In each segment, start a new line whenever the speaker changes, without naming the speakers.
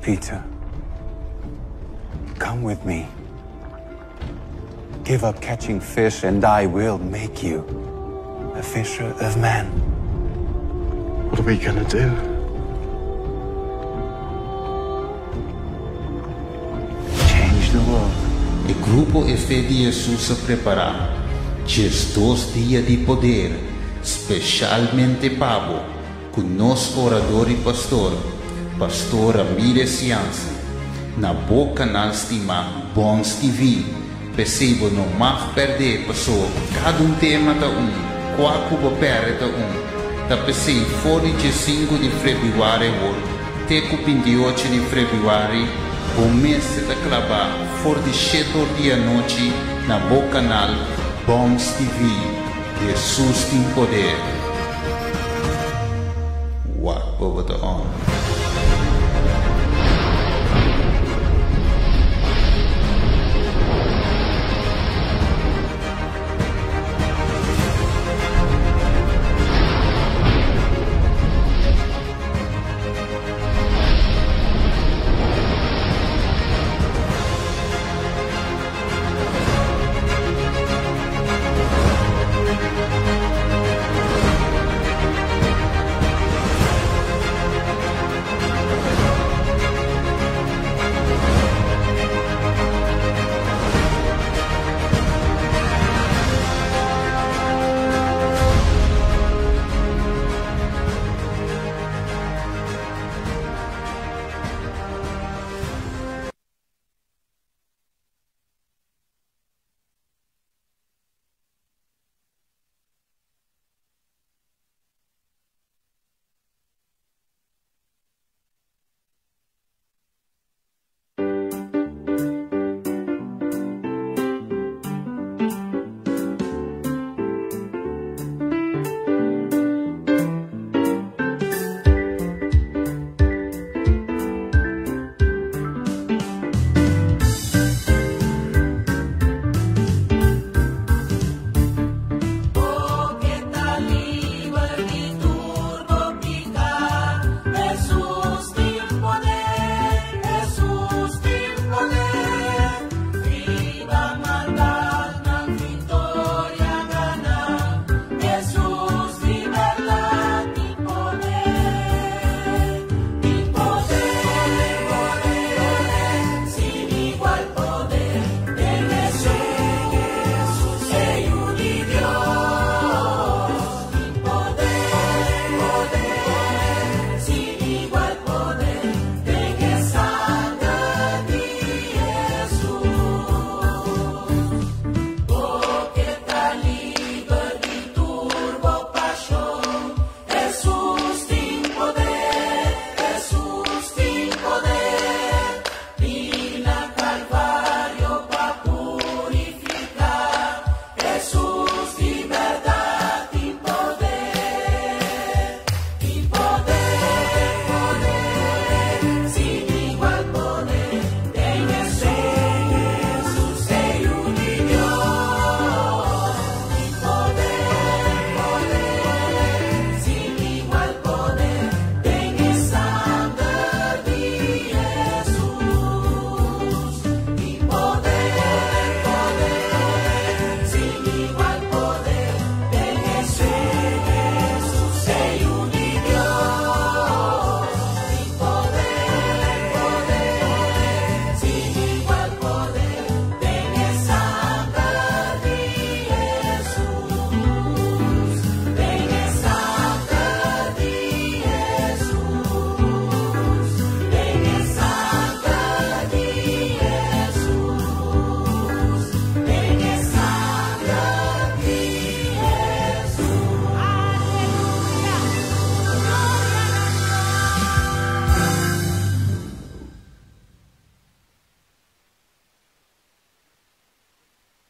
Peter, come with me. Give up catching fish, and I will make you a fisher of men.
What are we gonna do?
Change the world.
E grupo E Fe di Hesus a prepará 12 dia di poder spesialmente pa bo ku nos orador i pastor, Pastor Ramirez Jansen, na bo kanal stimá Bons TV. P'esei bo no mag pèrdè paso kada un tema ta un, kua ku bo pèrdè ta un. Ta p'esei for di 15 di febrüari awor te ku 28 di febrüari bo mester ta klabá for di shete or di anochi na bo kanal Bons TV. Hesus tin poder. Wak bo bo ta on.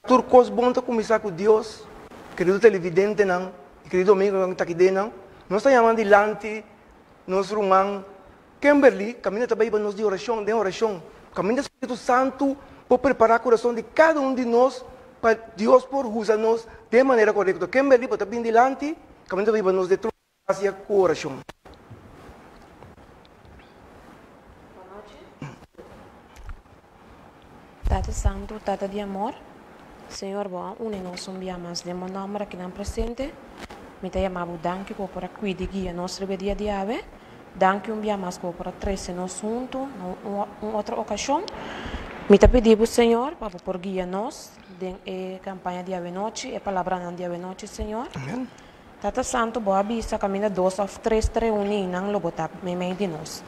Tur kos bon ta kuminsá ku Dios, kerido televidentenan i kerido amigonan ku ta aki den nan. Nos ta yama dilanti nos ruman Kimberly kaminda ta bai pa nos di orashon, den orashon. Kaminda Spiritu Santu por prepará kurason di kada un di nos pa Dios por usa nos den manera korekto. Kimberly bo ta bin dilanti kaminda ta bai pa nos de Hacia ku orashon.
Bonochi. Tata Santu, Tata di amor, Señor Bo a uni nos un bia mas den Bo nomber akinan presente. Mi ta yama Bo danki ku Bo por a kuida i guia nos riba e dia di awe. Danki un bia mas ku Bo por a trese nos huntu na un otro okashon. Mi ta pidi Bo, Señor, pa Bo por guia nos den e kampaña di awenochi, e palabranan di awenochi, Señor. Tata Santu, Bo a bisa kaminda dos òf tres ta reuní, nan lo Bo ta meimei di nos.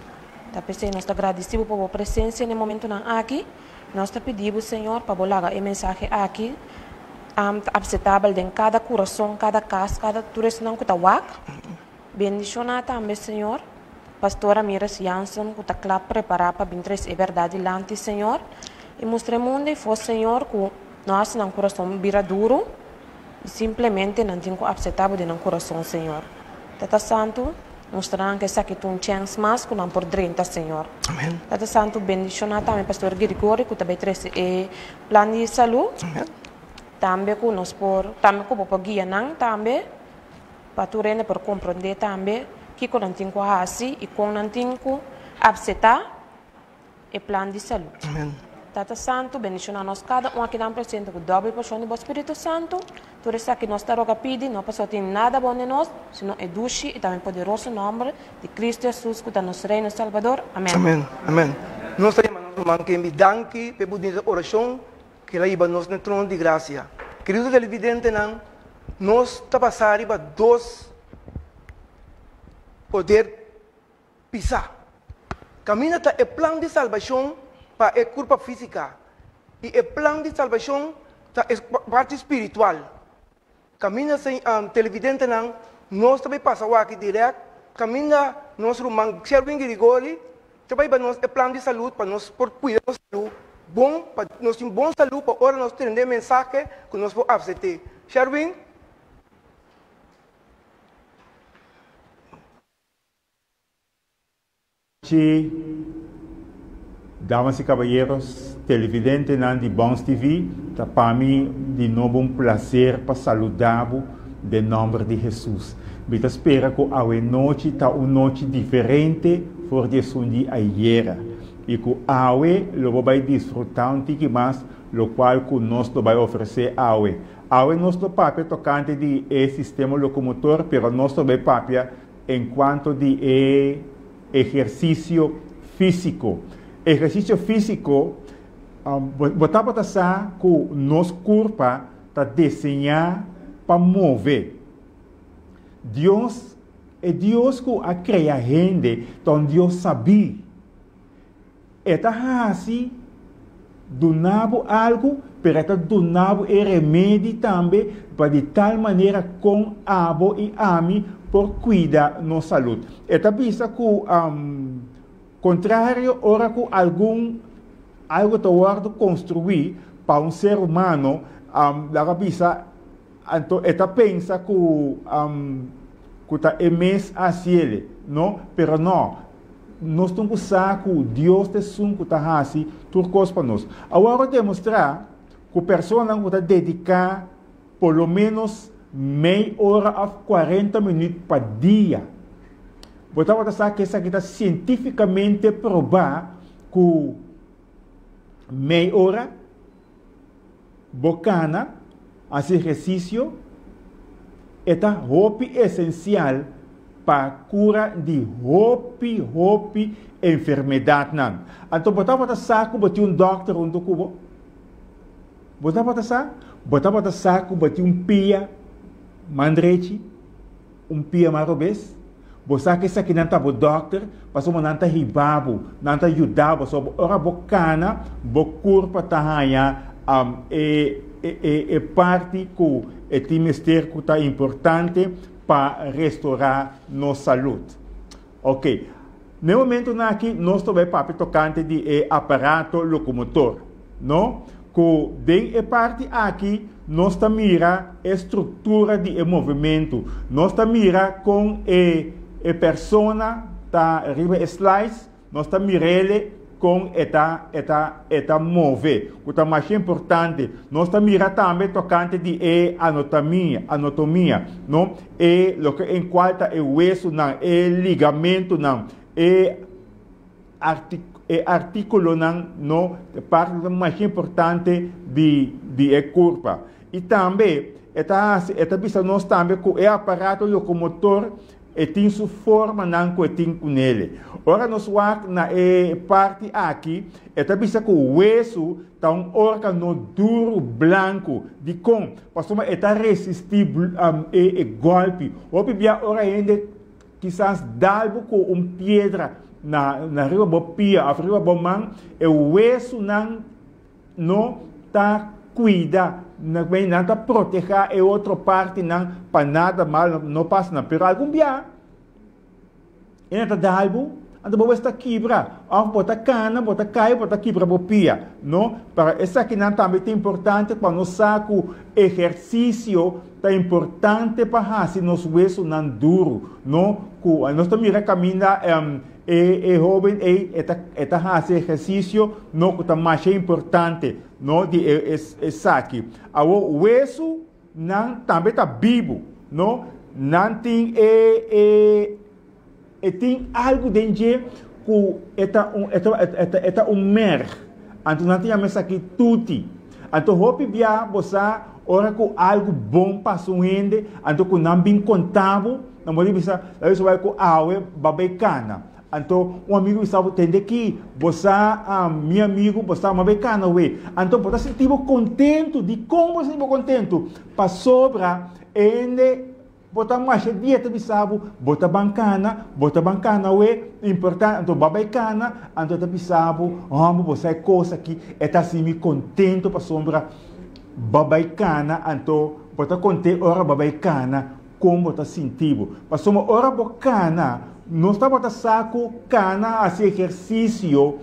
Ta p'esei nos ta gradisí Bo pa Bo presensia na e momentunan aki. Nos ta pidi Bo, Señor, pa Bo laga e mensahe aki ta apsetabel den kada kurason, kada kas, kada tur esnan ku ta wak. Bendishoná tambe, Señor, Pastor Ramirez Jansen ku ta kla prepará pa bin trese e bèrdat dilanti, Señor, i mustra e mundu ei for, Señor, ku no hasi nan kurason bira duru. I simplemente nan tin ku apseptá bo den nan kurason, Señor. Tata Santu, mustra nan ku esaki ta un chèns mas ku nan por drenta, Señor.
Amen.
Tata Santu, bendishoná tambe Pastor Grigori ku ta bai trese e plan di salú.
Amen.
Tambe ku nos por, tambe ku bo por guia nan tambe, pa tur hende por komprondé tambe kiko nan tin ku hasi i kon nan tin ku apseptá e plan di salud.
Amen.
Tata Santu, bendiciona nos cada un akinan presente cu doble porcion di Bo Spiritu Santu. Tur esaki nos ta roga pidi, no pasobra tin nada bon den nos, sino e dushi y tambe poderoso nomber di Cristo Jesus cu ta nos Rey, nos Salbador. Amen.
Amen. Amen. Nos ta yama nos ruman Kemby danki p'e bunita oracion cu el a hiba nos n'e trono di gracia. Kerido televidentenan, nos ta basa riba dos poder Pisá. Kaminda ta e plan di salbashon pa e kurpa físika i e plan di salbashon ta e parti spiritual. Kaminda televidentenan nos ta bai pasa wak dirèkt kaminda nos ruman Sherwin Girigori ta bai ba nos e plan di salud pa nos por kuida nos salú bon pa nos tin bon salú pa ora nos tende e mensahe ku nos por apsept'é. Sherwin.
Chi, damas y caballeros, televidentenan di Bons TV, ta pa mi di nobo un placer pa saluda bo den nomber di Jesus. Mi ta spera cu awe nochi ta un nochi diferente for di esun di ayera y cu awe lo bo bay disfruta un tiki mas locual cu nos lo bay ofrece awe. Awe nos lo papia tocante di e sistema locomotor, pero nos lo bay papia En cuanto di e ehercicio fisico. Ehercicio fisico, bo tabata sa cu nos curpa ta diseña pa move. Dios, e Dios cu a crea hende ta un Dios sabí. E ta hasi duna bo algu, pero e ta duna bo e remedi tambe pa di tal manera kon abo i ami por kuida nos salud. E ta bisa ku kontrario ora ku algun algu ta wòrdu konstruí pa un ser humano, laga bisa anto e ta pensa ku ku ta e mes a hasiele, no? Pero no. Nos tin ku sa ku Dios ta esun ku ta hasi tur kos pa nos. Awor a demostrá ku personanan ku ta dediká por lo ménos mei ora òf kuarenta minüt pa dia, bo tabata sa ku esaki ta sientífikamente probá ku mei ora bo kana, hasi ehersisio, e ta hopi esensial pa kura di hopi hopi enfermedatnan. Anto bo tabata sa ku bo tin un dòkter huntu ku bo? Bo tabata sa? Bo tabata sa ku bo tin un pia man drechi, un pia man robes? Bo sa ku esakinan ta bo dòkter pasobra nan ta hiba bo, nan ta yuda bo. So ora bo kana, bo kurpa ta haña e e parti ku e tin mester ku ta importante pa restorá nos salud. Ok, na e momentunan aki nos ta bai papia tokante di e aparato lokomotor, no? Ku den e parti aki nos ta mira e struktura di e movementu. Nos ta mira kon e e persona ta riba e slides, nos ta mir'ele kon e ta e ta e ta move, ku ta masha importante. Nos ta mira tambe tokante di e anotamia, anotomia, no? E loke en kual ta e wesunan, e ligamentunan, e arti. e artíkulonan no parti mas importante di e kurpa. I tambe e ta hasi e ta bisa nos tambe ku e aparato lokomotor e tin su formanan ku e tin kunele. Ora nos wak na e parti aki e ta bisa ku wesu ta un órgano duru blanku. Dikon? Pasobra e ta resistí e gòlpi. Hopi bia ora hende kisas dal bo ku un piedra na riba bo pia òf riba bo man, e wesunan no ta kuida, nan ta protehá e otro partinan pa nada mal no pasa nan. Pero algun bia e nan ta dal bo, anto bo ta kibra, òf bo ta kana, bo ta kai, bo ta kibra bo pia, no? Pero esakinan tambe ta importante pa nos sa ku ehersisio ta importante pa hasi nos wesunan duru, no? Ku nos ta mira kaminda E e hoben ei e ta e ta hasi ehersisio no ku ta masha importante no di e esaki. Awor wesu nan tambe ta bibu no nan tin e e e tin algu den dje ku e ta un e ta e ta e ta un merg anto nan ta yama esaki tuti. Anto hopi bia bo sa ora ku algu bon pasa un hende anto ku nan bin konta bo Nan bo di bisa, la bisa bai ku awe ba bai kana. Anto un amigu bisa bo, tende ki, bo sa, mi amigu, bo sa, m'a bai kana we. Anto bo ta sinti bo kontentu. Dikon bo ta sinti bo kontentu? Pasobra hende bo ta masha dia ta bisa bo, bo ta ban kana, bo ta ban kana we, importante. Anto bo a bai kana, anto e ta bisa bo, hòmber, bo sa e kos aki, e ta hasi mi kontentu pasobra bo a bai kana. Anto bo ta kont'é ora bo a bai kana. Kon bo ta sinti bo? Pasobra ora bo kana, nos tabata sa ku kana hasi ehersisio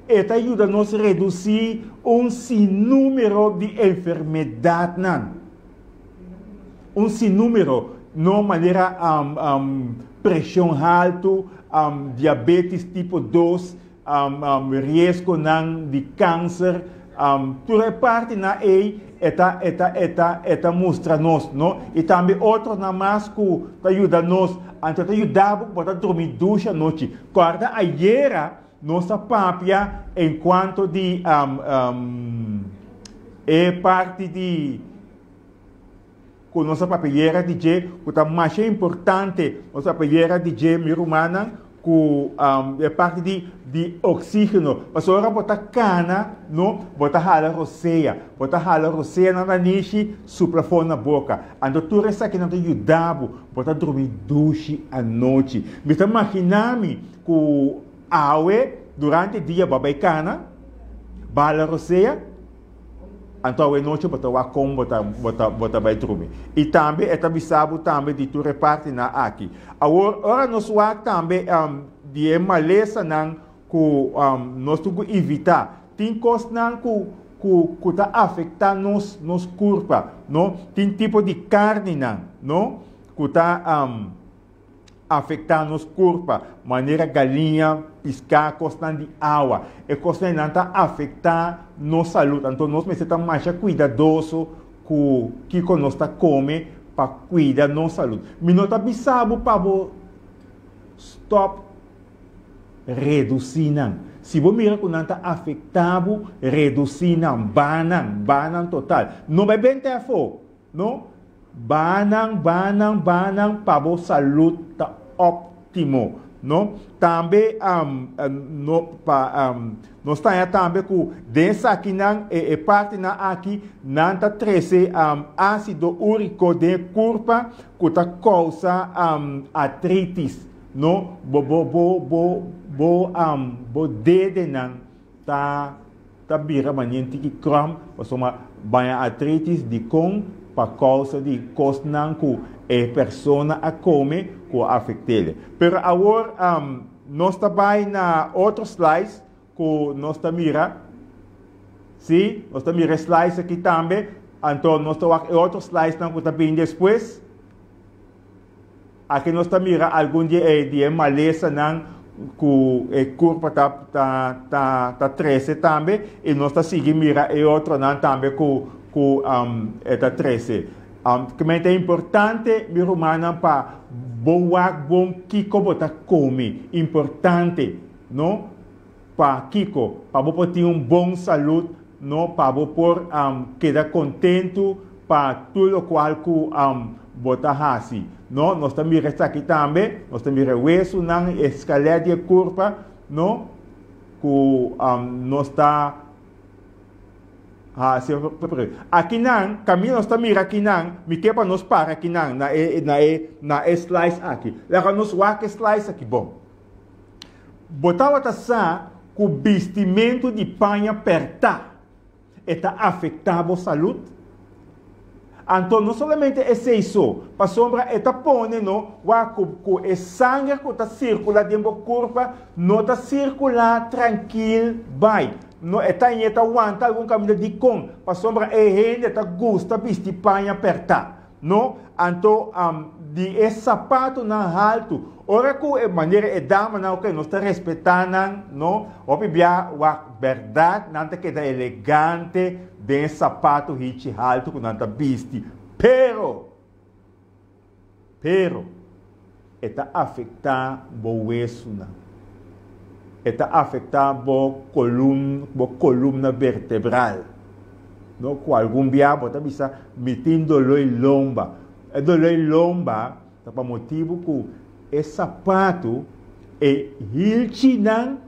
e ta yuda nos redusí un sinnúmero di enfermedatnan. Un sinnúmero, no manera preshon haltu, diabetes tipo dos, riesgonan di kanser, tur e partinan ei e ta e ta e ta e ta mustra nos, no? I tambe otronan mas ku ta yuda nos, anto ta yuda bo ku bo ta drumi dushi anochi. Kòrda ayera nos a papia enkuanto di e parti di ku nos a papia yera di dje ku ta masha importante, nos a papia yera di dje mi rumannan ku e parti di di oxígeno, pasobra ora bo ta kana no bo ta hala rosea, bo ta hala rosea na nanishi supla for na boka, anto tur esakinan ta yuda bo, bo ta drumi dushi anochi. Mi ta magina mi ku awe durante dia bo a bai kana, bo a hala rosea. Anto awe nochi bo ta wak kon bo ta bo ta bo ta bai drumi. I tambe e ta bisa bo tambe di tur e partinan aki. Awor ora nos wak tambe di e malesanan ku nos tin ku evitá. Tin kosnan ku ku ku ta afektá nos nos kurpa, no? Tin tipo di karninan, no? Ku ta afektá nos kurpa, manera galiña, piská, kosnan di awa. E kosnan einan ta afektá nos salud. Anto nos mester ta masha kuidadoso ku kiko nos ta kome pa kuida nos salud. Mi no ta bisa bo pa bo stòp redusí nan. Si bo mira ku nan ta afektá bo, redusí nan, baha nan, baha nan total. No bai benta afó. No, banan, banan, banan pa bo salud ta optimo. No, tambe no pa nos ta haña tambe ku den esakinan e e partinan aki nan ta trese ásido úriko den e kurpa ku ta kousa artritis. No, bo bo bo bo bo bo dedenan ta ta bira manera tiki kram pasobra baña artritis dikon pa kousa di kosnan ku e persona a kome ku a afekt'el. Pero awor nos ta bai na otro slides ku nos ta mira, si, nos ta mira e slides aki tambe, anto nos ta wak e otro slidesnan ku ta bini despues. Aki nos ta mira algun di e di e malesanan ku e kurpa ta ta ta ta trese tambe i nos ta sigui mira e otronan tambe ku ku e ta trese. Kimen ta importante mi rumannan pa bo wak bon kiko bo ta kome, importante no. Pa kiko? Pa bo por tin un bon salud, no? Pa bo por keda contento pa tur locual cu bo ta haci, no? Nos ta mira esaki tambe, nos ta mira e wesunan, e skelet di e curpa, no? Cu nos ta haci. Akinan, caminda nos ta mira akinan, mi ke pa nos para akinan na e, na e, na e slice aki. Laga nos wak e slice aki bon. Bo tabata sa ku bistimentu di paña pèrtá e ta afektá bo salud? Anto no solamente esei so, pasobra e ta pone no wak ku ku e sanger ku ta sirkulá den bo kurpa no ta sirkulá trankil bai. No e ta e ta wanta algun kaminda dikon? Pasobra e hende ta gusta bisti paña pèrtá. No, anto di e sapatonan haltu. Ora ku e manera e damanan ok nos ta respetá nan, no, hopi bia wak bèrdat nan ta keda elegante den e sapato hichi haltu ku nan ta bisti. Pero, pero e ta afektá bo wesunan. E ta afektá bo kolum, bo kolumna vertebral. No, ku algun bia bo ta bisa, Mi tin doloi lomba. E doloi lomba ta pa motibu ku e sapatu, e hilchinan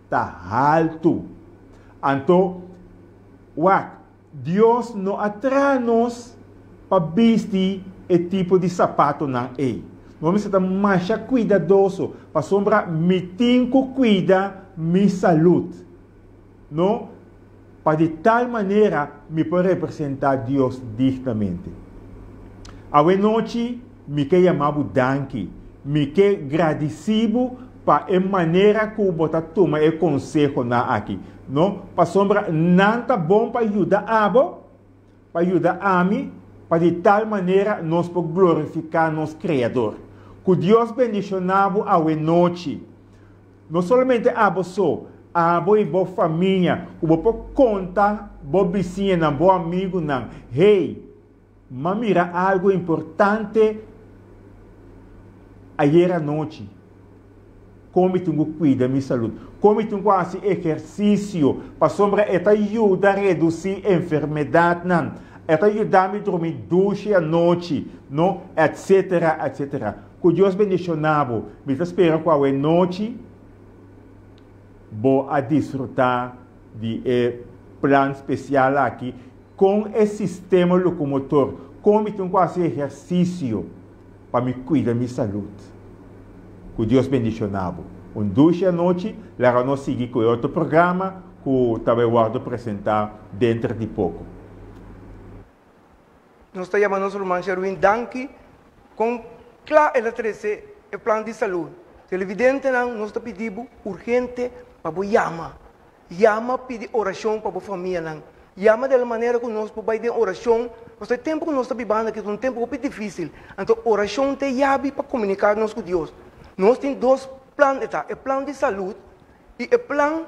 ta haltu. Anto, wak, Dios no a traha nos pa bisti e tipo di sapatonan ei. Nos mester ta masha kuidadoso pasobra mi tin ku kuida mi salud, no? Pa di tal manera mi por representá Dios dignamente. Awe nochi mi ke yama bo danki. Mi ke gradisí bo pa e manera ku bo ta tuma e konsehonan aki. No, pasobra nan ta bon pa yuda abo, pa yuda ami, pa di tal manera nos por glorifiká nos Kreador. Ku Dios bendishoná bo awe nochi. No solamente abo so, abo i bo famia, ku bo por konta bo bisiñanan, bo amigunan, Hey, m'a mira algu importante ayera anochi. Kon mi tin ku kuida mi salud? Kon mi tin ku hasi ehersisio? Pasobra e ta yuda redusí enfermedatnan, e ta yuda mi drumi dushi anochi, no? Etsetera, etsetera. Ku Dios bendishoná bo. Mi ta spera ku awe nochi bo a disfrutá di e plan spesial aki kon e sistema lokomotor, kon mi tin ku hasi ehersisio pa mi kuida mi salud. Ku Dios bendishoná bo. Un dushi anochi, laga nos sigui ku e otro programa ku ta bai wòrdu presentá denter di poko.
Nos ta yama nos ruman Sherwin danki kon kla el a trese e plan di salud. Televidentenan nos ta pidi bo urgente pa bo yama. Yama pidi orashon pa bo famianan. Yama di el manera ku nos por bai den orashon, pasobra e tempu ku nos ta bibando aki ta un tempu hopi difísil. Anto orashon ta e yabi pa komuniká nos ku Dios. Nos tin dos plan, e ta e plan di salud i e plan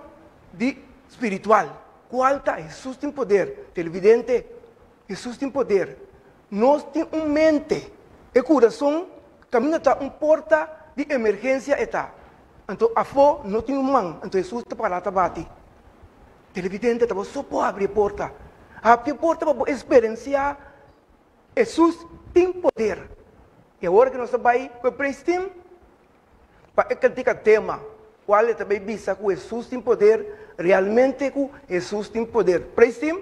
di spiritual. Kual ta? Hesus tin poder. Televidente, Hesus tin poder. Nos tin un mente, e kurason kaminda ta un porta di emergensia e ta. Anto afó no tin un man, anto Hesus ta pará ta bati. Televidente ta bo so por habri e porta. Habri e porta pa bo eksperensiá Hesus tin poder. I awor ku nos ta bai ku e praise team pa e kantika tema kual e ta bai bisa ku Hesus tin poder, realmente ku Hesus tin poder. Praise team.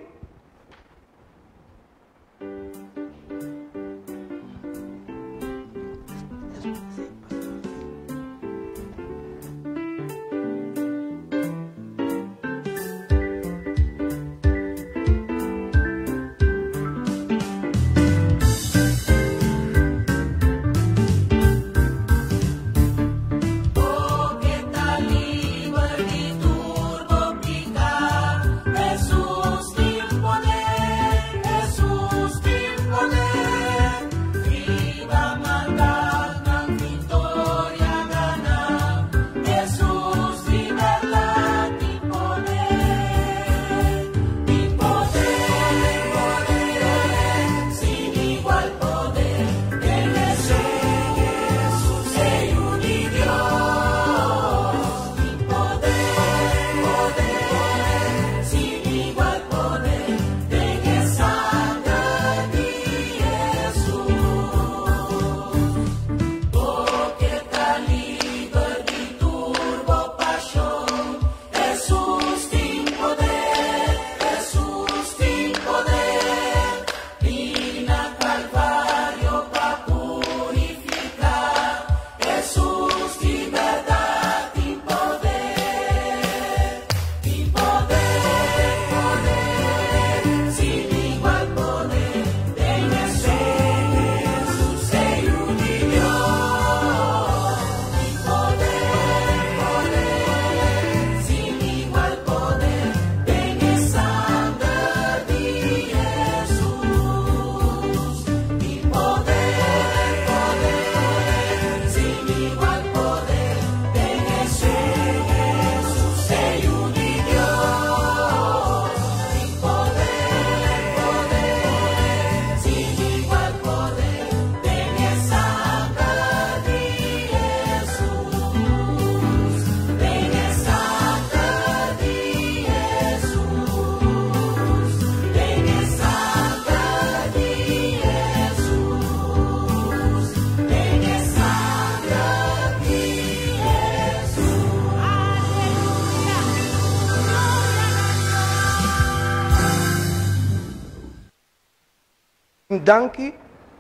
Un danki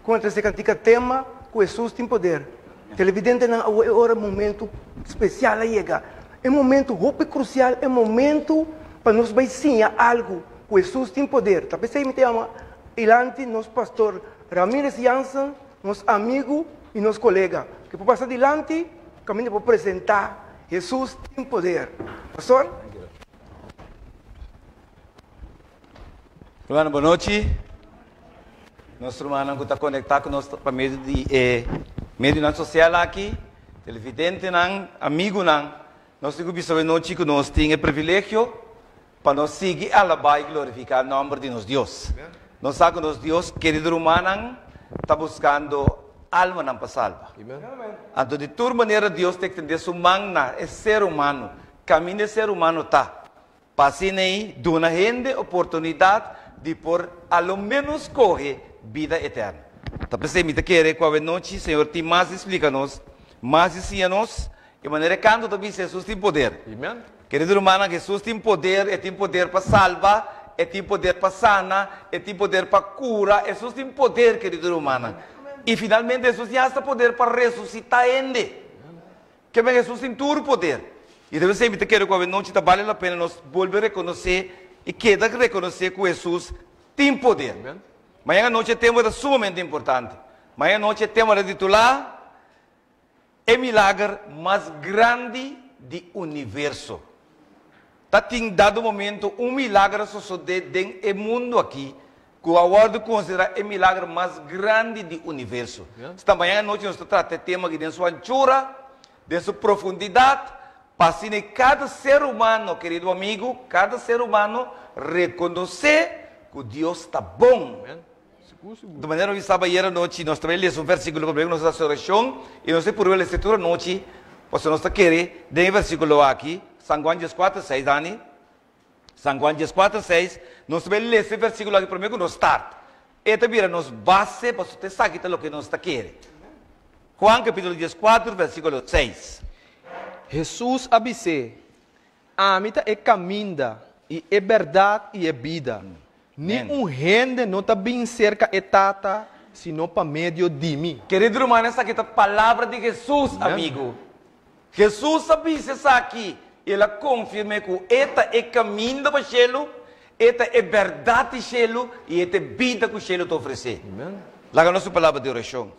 ku a trese kantika tema ku Hesus tin poder. Televidentenan awor e ora momentu spesial a yega. E momentu hopi krusial, e momentu pa nos bai siña algu ku Hesus tin poder. Ta p'esei mi ta yama dilanti nos pastor Ramirez Jansen, nos amigu i nos kolega, ku por pasa dilanti kaminda por presentá Hesus tin poder. Pastor.
Rumannan bon nochi. Nos rumannan ku ta konektá ku nos pa medio di e medionan sosial aki, televidentenan, amigunan, nos tin ku bisa awe nochi ku nos tin e privilegio pa nos sigui alabá i glorifiká nòmber di nos Dios. Nos sa ku nos Dios, kerido rumannan, ta buskando almanan pa salba. Anto di tur manera Dios ta ekstendé su man na e ser humano, kaminda e ser humano ta. Pa asina ei duna hende oportunidat di por a lo ménos skohe bida eterno. Ta p'esei mi ta kere ku awenochi Señor tin mas di splika nos, mas di siña nos, e manera e kanto ta bisa Hesus tin poder. Kerido rumannan, Hesus tin poder, e tin poder pa salba, e tin poder pa sana, e tin poder pa kura, Hesus tin poder, kerido rumannan. I finalmente Hesus tin asta poder pa resusitá hende. Keme Hesus tin tur poder. I debe ser mi ta kere ku awenochi ta bale la pena nos bolbe rekonosé i keda rekonosé ku Hesus tin poder. Mañan anochi e tema ta sumamente importante. Mañan anochi e tema ta titulá E milager mas grandi di universo. Ta tin dado momento un milager a sosodé den e mundu aki ku a wòrdu konsiderá e milager mas grandi di universo. Sta mañana anochi nos ta trata e tema aki den su anchura, den su profundidat, pa asina i kada ser humano, kerido amigu, kada ser humano rekonosé ku Dios ta bon. Di manera nos staba ayer anochi, nos ta bai lesa un versíkulo promé ku nos hasi orashon, i nos ta purba lesa tur anochi, pasobra nos ta kere den e versíkulo aki, San Juan dieskuater seis, Dani. San Juan dieskuater seis, nos ta bai lesa e versíkulo aki promé ku nos start. E ta bira nos base pasobra esaki ta loke nos ta kere. Juan kapítulo dieskuater versíkulo seis.
Hesus a bis'é, Ami ta e kaminda i e bèrdat i e bida. Ni un hende no ta bin serka e Tata sino pa medio di mi.
Kerido ruman, esaki ta palabra di Hesus, amigu. Hesus a bisa esaki i el a konfirm'é ku e ta e kaminda pa shelu, e ta e bèrdat di shelu i e ta e bida ku shelu ta ofresé. Laga nos un palabra di orashon.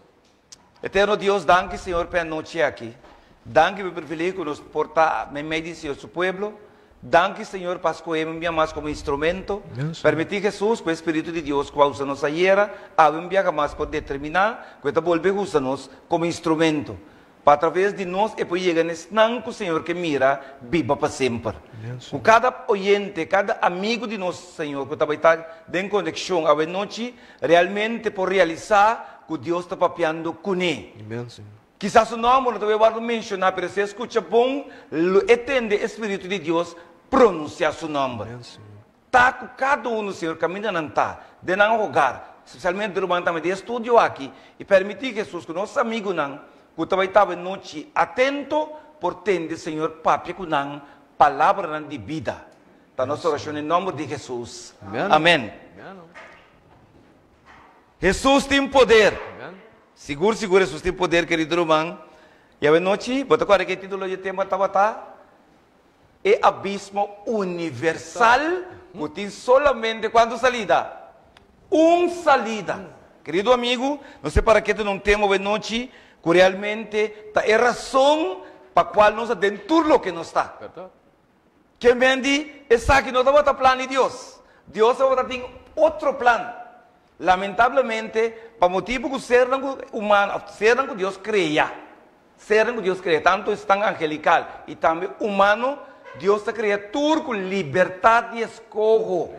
Eterno Dios, danki Señor pa e anochi aki. Danki pa e privilegio ku nos por ta meimei di Señor su pueblo. Danki Señor pa skohe mi un bia mas komo instrumento. Permití Hesus ku e Spiritu di Dios ku a usa nos ayera, awe un biaha mas por determiná ku e ta bolbe usa nos komo instrumento. Pa atraves di nos e por yega na esnan ku Señor ke mira biba pa semper. Ku kada oyente, kada amigu di nos, Señor, ku ta bai ta den konekshon awe nochi, realmente por realisá ku Dios ta papiando kuné. Kisas su nòmber no ta bai wòrdu menshoná, pero si e skucha bon, lo e tende e Spiritu di Dios pronunsiá su nòmber. Ta ku kada unu, Señor, kaminda nan ta, den nan hogar, spesialmente ruman tambe den e studio aki, i permití, Hesus, ku nos amigunan ku ta bai tawe nochi atento por tende, Señor, papia ku nan palabranan di bida. Ta nos orashon den nòmber di Hesus. Amèn. Hesus tin poder. Sigur, sigur Hesus tin poder, kerido ruman. I awe nochi, bo ta kòrda ke título di e tema tabata? E abismo universal ku tin solamente kuantu salida? Un salida. Kerido amigu, nos ta para ketu na un tema awe-nochi ku realmente ta e rason pa kual nos a den tur loke nos ta. Ken ben di esaki no tabata plan di Dios. Dios tabata tin otro plan. Lamentablemente, pa motibu ku sernan ku humano òf sernan ku Dios krea, sernan ku Dios krea, tantu esnan angelikal i tambe humano, Dios ta krea tur ku libertat di eskoho,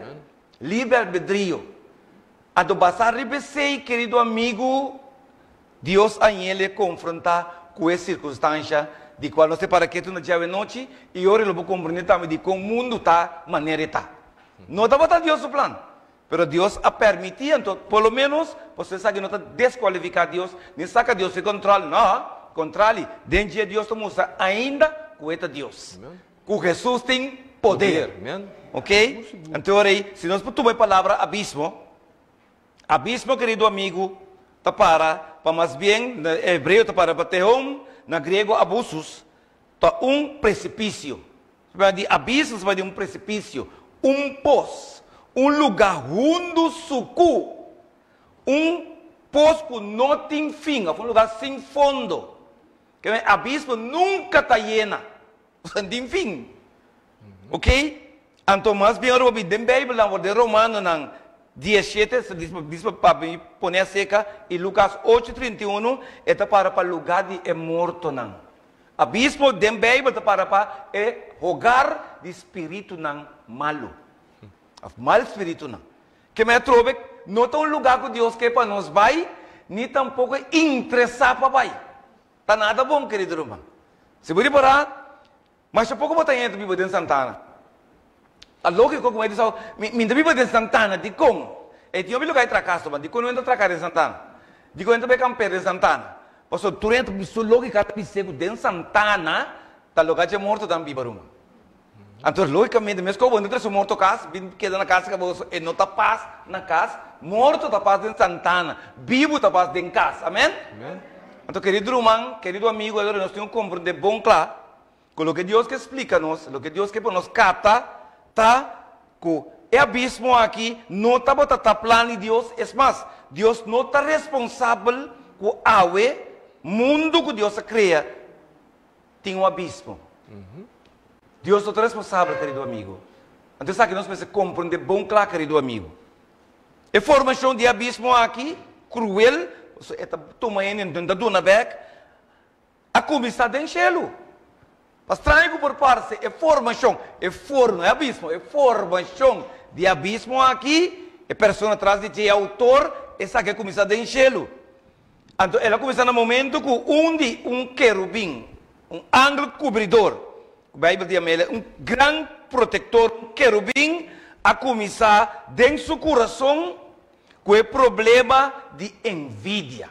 libre albedrio. Anto basá riba esei, kerido amigu, Dios a ñel e konfrontá ku e sirkunstansha di kual nos ta para ketu na djawe nochi, i ora lo bo komprendé tambe dikon mundu ta manera e ta. No tabata Dios su plan. Pero Dios a permití anto, por lo ménos, pasobra esaki no ta deskualifiká Dios, ni saka Dios di kòntròl, nò, kontrali, den dje Dios ta mustra ainda ku e ta Dios, ku Hesus tin poder. Oke? Anto ora ei, si nos por tuma e palabra abismo, Abismo, kerido amigu, ta para pa mas bien, na hebreo ta para pa tehom, na griego abusus, ta un presipisio. Sa di abismo sa di un presipisio, un pos, un lugá hundu sukú, un pos ku no tin fin òf un lugá sin fondo. Ke abismo nunka ta yena. No tin fin. Ok? Anto mas bien ora bo bin den Bijbelnan for den Romanonan diesshete, dis pa mi pone aserka, i Lukas ocho 31, e ta para pa lugá di e mortonan. Abismo den Bijbel ta para pa e hogar di spiritunan malu, òf mal spiritunan. Ke mi atrobe no ta un lugá ku Dios ke pa nos bai, ni tampoko e interesá pa bai. Ta nada bon, kerido ruman. Si bo ripará, masha poko bo ta hende ta biba den Santana. Ta lógiko ku mi a bisa bo, mi mi ta biba den Santana, dikon? E tin hopi lugá di traha kas, ruman, dikon no hende ta traha den Santana? Dikon hende ta bai kamper den Santana? Pasobra tur hende ta su lógika ta bis'é ku den Santana ta lugá dje mortonan biba, ruman. Anto lógikamente, meskos bo no ta trese un morto kas, bin keda na kas ku bo, e no ta pas na kas, morto ta pas den Santana, bibu ta pas den kas. Amen? Anto kerido ruman, kerido amigu, awor nos tin ku komprendé bon kla ku loke Dios ke splika nos, loke Dios ke pa nos kapta ta ku e abismo aki no tabata ta plan di Dios, es mas, Dios no ta responsabel ku awe mundu ku Dios a krea tin un abismo. Dios no ta responsabel, kerido amigo. Anto esaki nos mester komprendé bon kla, kerido amigo. E formashon di e abismo aki, kruel, pasobra e ta tuma hende i no ta duna bèk, a kuminsá den shelu. Pa straño ku por parse, e formashon, e forma, e abismo, e formashon di e abismo aki, e persona tras di dje, e outor, esaki a kuminsá den shelu. Anto el a kuminsá na momentu ku un di un kerubin, un angel kubridor, ku Beibel ta yama el un gran protektor, un kerubin, a kuminsá den su kurason ku e problema di envidia.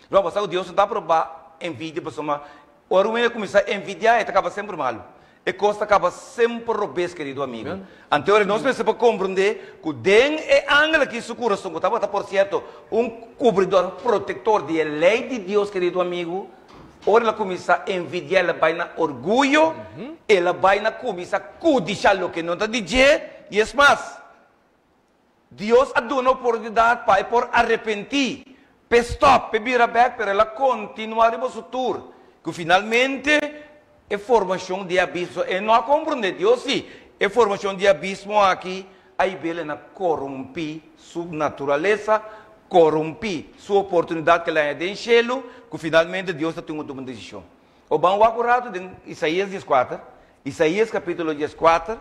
Lo bo sa ku Dios no ta aprobá envidia pasobra ora un hende kuminsá envidiá e ta kaba semper malu. E kos ta kaba semper robes, kerido amigo. Anto ora nos mester por komprendé ku den e angel aki su kurason, ku tabata por sierto un kubridor, un protektor di e lei di Dios, kerido amigo, ora el a kuminsá envidiá, el a bai na orguyo, el a bai na kuminsá kudishá loke no ta di dje, i es mas, Dios a duna oportunidat pa e por arepentí, p'e stòp, p'e bira bèk, pero el a kontinuá riba su tur, ku finalmente e formashon di e abismo, e no a komprondé, Dios sí, e formashon di e abismo aki a hib'el na korumpí su naturalesa, korumpí su oportunidat ku el a haña den shelu, ku finalmente Dios ta tin ku tuma un desishon. O ban wak un ratu den Isaías dieskuater, Isaías kapítulo dieskuater.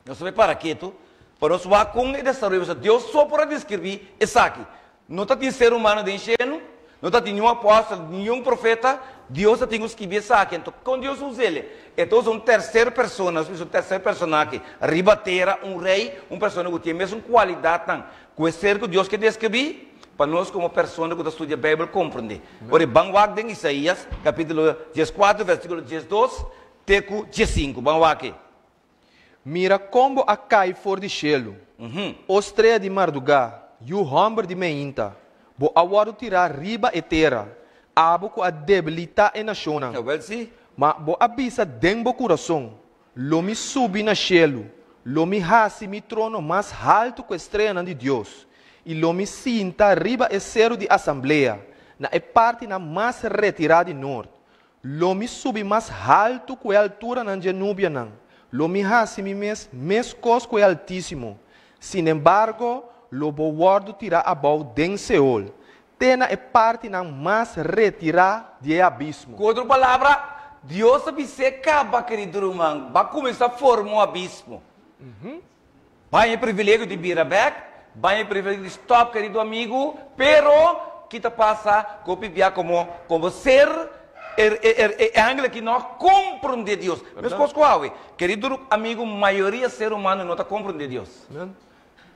Nos ta bai para ketu pa nos wak kon e desaroyo pasobra Dios so por a deskribí esaki. No ta tin ser humano den shelu, no ta tin niun apòstel, niun profeta, Dios ta tin ku skibi esaki. Anto kon Dios usa el? E ta usa un terser persona, nos bisa un terser personahe riba tera, un rei, un persona ku tin e mesun kualidatnan ku e ser ku Dios ke deskribí, pa nos komo persona ku ta studia Beibel komprendé. Ora e ban wak den Isaías kapítulo dieskuater versíkulo diesdos te ku diesinku. Ban wak e.
Mira kon bo a kai for di shelu, o strea di mardugá, yu hòmber di meinta! Bo a wòrdu tirá riba e tera, abo ku a debilitá e nashonnan. Ma bo a bisa den bo kurason, Lo mi subi na shelu, lo mi hasi mi trono mas haltu ku e streanan di Dios, i lo mi sinta riba e seru di asamblea, na e partinan mas retirá di nort. Lo mi subi mas haltu ku e alturanan dje nubianan, lo mi hasi mi mes meskos ku e Altísimo. Sinembargo, lo bo wòrdu tirá abou den Seol, te na e partinan mas retirá di e abismo.
Ku otro palabra, Dios a bis'é, Kaba, kerido ruman, bo a kuminsá forma un abismo. Baña e privilegio di bira bek, baña e privilegio di stop, kerido amigu, pero ki ta pasa ku hopi bia komo komo ser e e e angel aki no a komprondé Dios. Meskos ku awe, kerido amigu, mayoria ser humano no ta komprondé Dios.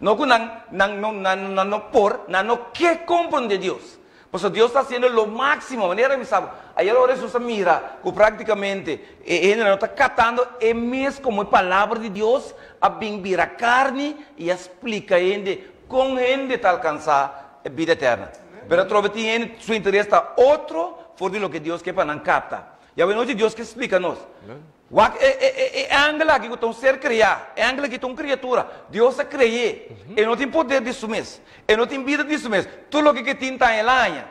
No ku nan nan no nan nan no por, nan no ke komprondé Dios. Pasobra Dios ta hasiendo lo máksimo, manera mi sa bo, ayer ora Hesus a mira ku práktikamente e hendenan no ta katando e mes komo e palabra di Dios a bin bira karni i a splika hende. Kon hende ta alkansá e bida eterna. Pero atrobe tin hende su interes ta otro for di loke Dios ke pa nan kapta. I awenochi Dios ke splika nos. Wak e e e e angel aki ku ta un ser kreá. E angel aki ta un kriatura. Dios a kre'é. E no tin poder di su mes. E no tin bida di su mes. Tur loke ke tin ta el a haña.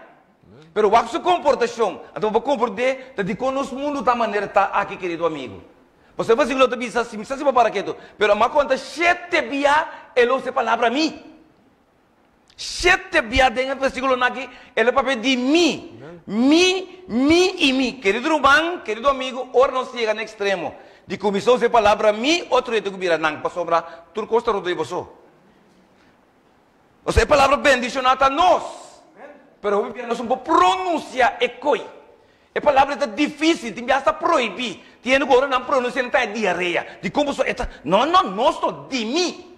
Pero wak su komportashon. Anto bo por komprondé ta dikon nos mundu ta manera ta aki, kerido amigu. Pasobra e versíkulo ta bisa, si mi sa si bo para ketu, pero mi a konta shete bia el a usa e palabra mi. Shete bia den e versíkulonan aki el a papia di mi, mi, mi i mi. Kerido ruman, kerido amigu, ora nos yega na ekstremo di kuminsá usa e palabra mi, otro hende ku bira nan, pasobra tur kos ta rondó di boso. Pasobra e palabra bendishoná ta nos, pero hopi bia nos no por pronunsiá e koi. E palabra ta difícil, tin biaha ta prohibí. Tin hende ku ora nan pronunsia nan ta haña diarea. Dikon boso e ta, no, no, nos no, di mi.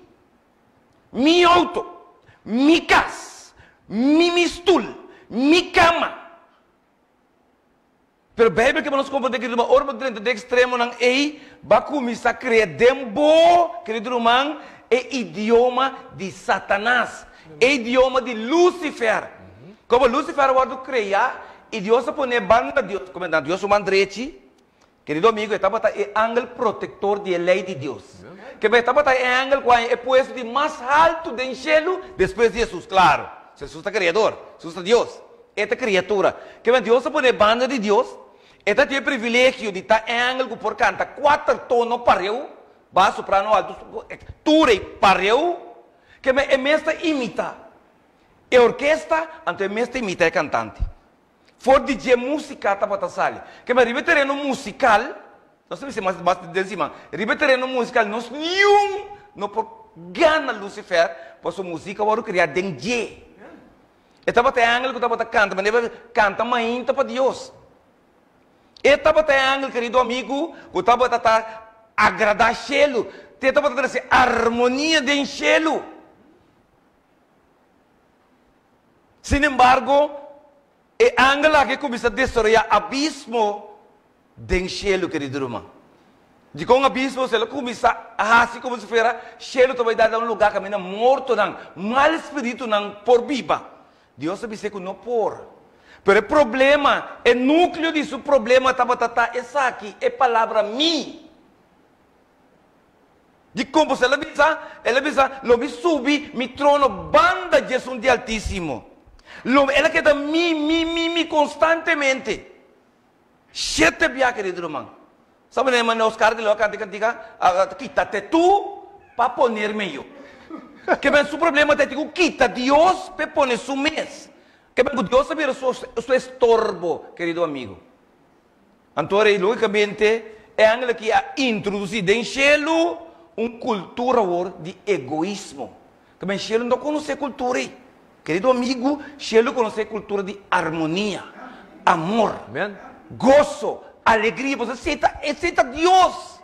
Mi outo, mi kas, mi mi stul, mi kama. Pero Beibel ke pa nos komprendé, kerido ruman, ora bo drenta den ekstremonan ei, bo a kuminsá krea den bo, kerido ruman, e idioma di Satanas, e idioma di Lucifer. Komo Lucifer a wòrdu kreá i Dios a pon'é banda Dios, komo na Dios su man drechi, kerido amigo, e tabata e angel protektor di e lei di Dios. Kebe e tabata e angel ku a haña e puesto di mas haltu den shelu despues di Hesus, klaro, Hesus ta Kreador, Hesus ta Dios. E ta kriatura. Kema Dios a pone banda di Dios, e ta tin e privilegio di ta e angel ku por kanta kuater tono pareu, bas, soprano, alto, tur ei pareu. Kema e mes ta imita e orkesta, anto e mes ta imita e kantante. For di dje musika tabata sali. Kema riba e tereno musikal, nos ta bisa mas mas den siman, riba e tereno musikal nos niun no por gana Lucifer, pasobra musika wòrdu kriá den dje. E tabata e angel ku tabata kanta, manera kanta mainta pa Dios. E tabata e angel, kerido amigu, ku tabata ta agradá shelu. E tabata trese armonia den shelu. Sin embargo, e angel aki a kuminsá desaroyá abismo Den shelu, kerido ruman. Dikon abismo? El a kuminsá a hasi komo si fuera shelu ta bai dal na un lugá kaminda mortonan, mal spiritunan por biba. Dios a bis'é ku no por. Pero e problema, e núkleo di su problema tabata ta esaki, e palabra mi. Dikon? Pasobra el a bisa, el a bisa, Lo mi subi mi trono banda dje esun di Altísimo. Lo, el a keda mi, mi, mi, mi konstantemente. Shete bia kerido ruman. Sa manera manera Oscar de Leon a kanta e kantika, Quítate tú pa ponerme yo. Ke men su problema ta e tin ku kita Dios p'e pone su mes. Ke men ku Dios a bira su su estorbo, kerido amigo. Anto ora ei logikamente e angel aki a introdusí den shelu un kultura awor di egoismo. Ke men shelu no konosé kultura ei. Kerido amigu, shelu konosé e kultura di armonia, amor, goso, alegria, pasobra esei ta, esei ta Dios.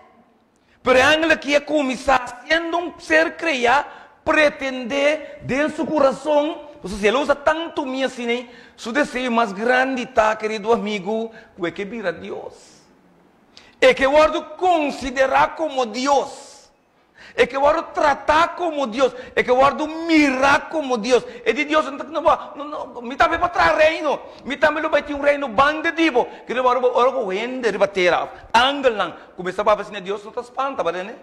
Pero e angel aki a kuminsá siendo un ser kreá, pretendé den su kurason, pasobra si el a usa tantu mi asina ei, su deseo mas grandi ta, kerido amigu, ku e ke bira Dios. E ke wòrdu konsiderá komo Dios. E ke wòrdu tratá komo Dios, e ke wòrdu mirá komo Dios. E di Dios, No, no, no, mi tambe por traha reino, mi tambe lo bai tin un reino banda di bo. Kere ora bo, ora ku hende riba tera, angelnan, kuminsá papia asina, Dios no ta spanta, bo tende?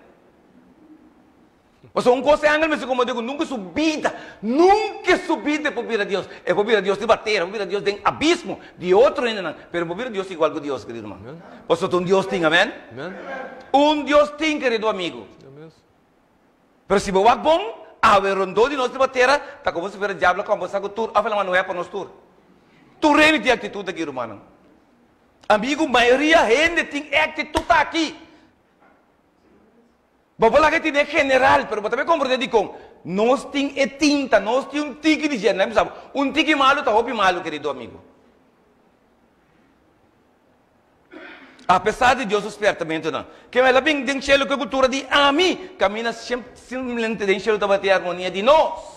Pasobra un kos e angel mester komprendé ku nunka su bida, nunka su bida e por bira Dios. E por bira Dios riba tera, e por bira Dios den abismo di otro hendenan, pero e por bira Dios igual ku Dios, kerido ruman. Pasobra ta un Dios tin, amèn? Un Dios tin, kerido amigu. Pero si bo wak bon, awe rondó di nos riba tera ta komo si fuera diablo a kombersá ku tur òf el a manda wea pa nos tur. Tur hende tin aktitut aki, rumannan. Amigu, mayoria hende tin e aktitut aki. Bo por laga e tine general, pero bo ta bay comprende dicon. Nos tin e tinta, nos tin un tiki di dje. Nan bisa bo, un tiki malu ta hopi malu, kerido amigo. Apesar di Dios su spiertamentonan, ke el a bin den shelu ku e kultura di ami, kaminda simplemente den shelu tabata e armonia di nos.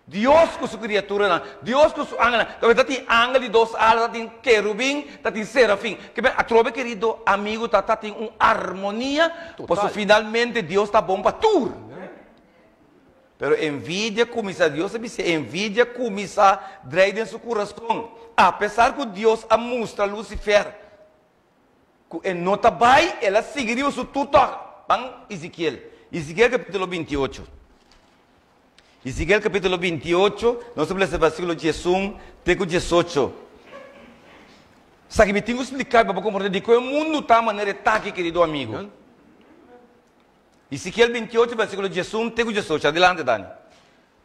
Dios ku su kriaturanan, Dios ku su angelnan. Tabata tin angel di dos ala, tatin kerubin, tatin serafin. Ke men atrobe kerido amigu ta tatin un armonia, pasobra finalmente Dios ta bon pa tur. Pero envidia kuminsá, Dios a bis'é, envidia kuminsá drei den su kurason. Apesar ku Dios a mustra Lucifer ku e no ta bai, el a sigui riba su tur tòg. Ban Ezekiel, Ezekiel kapítulo 28. Ezekiel kapítulo 28, nos ta lesa versíkulo 11 te ku 18. Esaki mi tin ku splika pa bo komprondé dikon e mundu ta manera e ta aki, kerido amigo. Ezekiel 28, versíkulo 11 te ku 18. Adelante, Dani.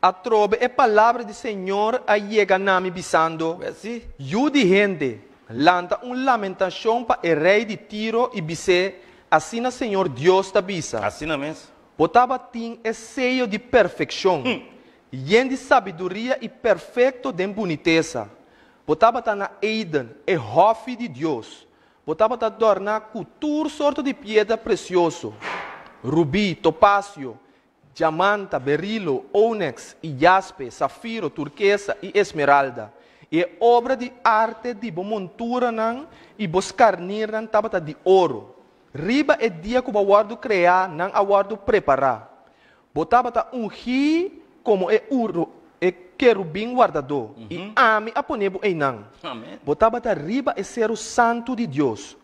Atrobe e palabra di Señor a yega na mi bisando, Yu di hende, lanta un lamentashon pa e rei di Tiro i bis'é, Asina Señor Dios ta bisa,
Asina mes.
Bo tabatin e seyo di perfekshon, yen di sabiduria i perfekto den bunitesa. Bo tabata na Eden, e hòfi di Dios. Bo tabata dòrná ku tur sorto di piedra presioso, rubí, topasio, djamanta, berilo, oneks i jaspe, safiro, turkesa i esmeralda. I e obra di arte di bo monturanan i bo skarnirnan tabata di oro. Riba e dia ku bo a wòrdu kreá nan a wòrdu prepará. Bo tabata ungí komo e uru, e kerubin wardadó, i ami a pone bo einan. Bo tabata riba e seru santu di Dios.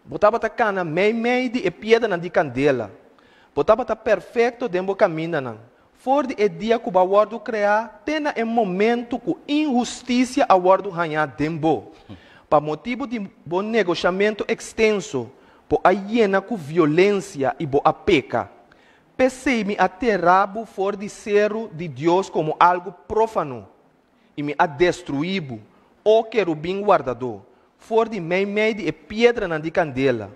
Bo tabata kana meimei di e piedranan di kandela. Bo tabata perfekto den bo kamindanan, for di e dia ku bo a wòrdu kreá te na e momentu ku inhustisia a wòrdu hañá den bo. Pa motibu di bo negoshamentu ekstenso, bo a yena ku violensia i bo a peka. P'esei mi a tera bo for di seru di Dios komo algu profano, i mi a destruí bo, o kerubin wardadó, for di meimei di e piedranan di kandela.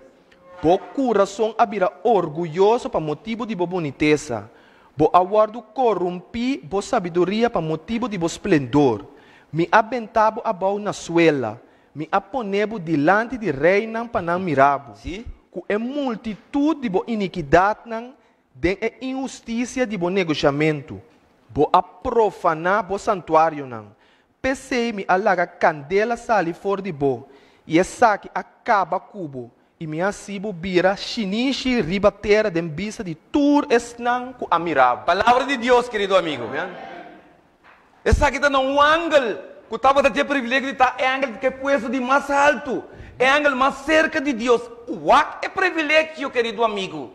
Bo kurason a bira orguyoso pa motibu di bo bunitesa, bo a wòrdu korumpí bo sabiduria pa motibu di bo splendor. Mi a benta bo abou na suela, Mi a pone bo dilanti di reinan pa nan mira bo, ku e multitut di bo inikidatnan den e inhustisia di bo negoshamentu, bo a profaná bo santuarionan. P'esei mi a laga kandela sali for di bo, i esaki a kaba ku bo, i mi a hasi bo bira shinishi riba tera den bista di tur esnan ku a mira bo.
Palabra di Dios, kerido amigo. Esaki ta na un angel ku tabata tin e privilegio di ta e angel ku e puesto di mas haltu, e angel mas serka di Dios. Wak e privilegio, kerido amigu!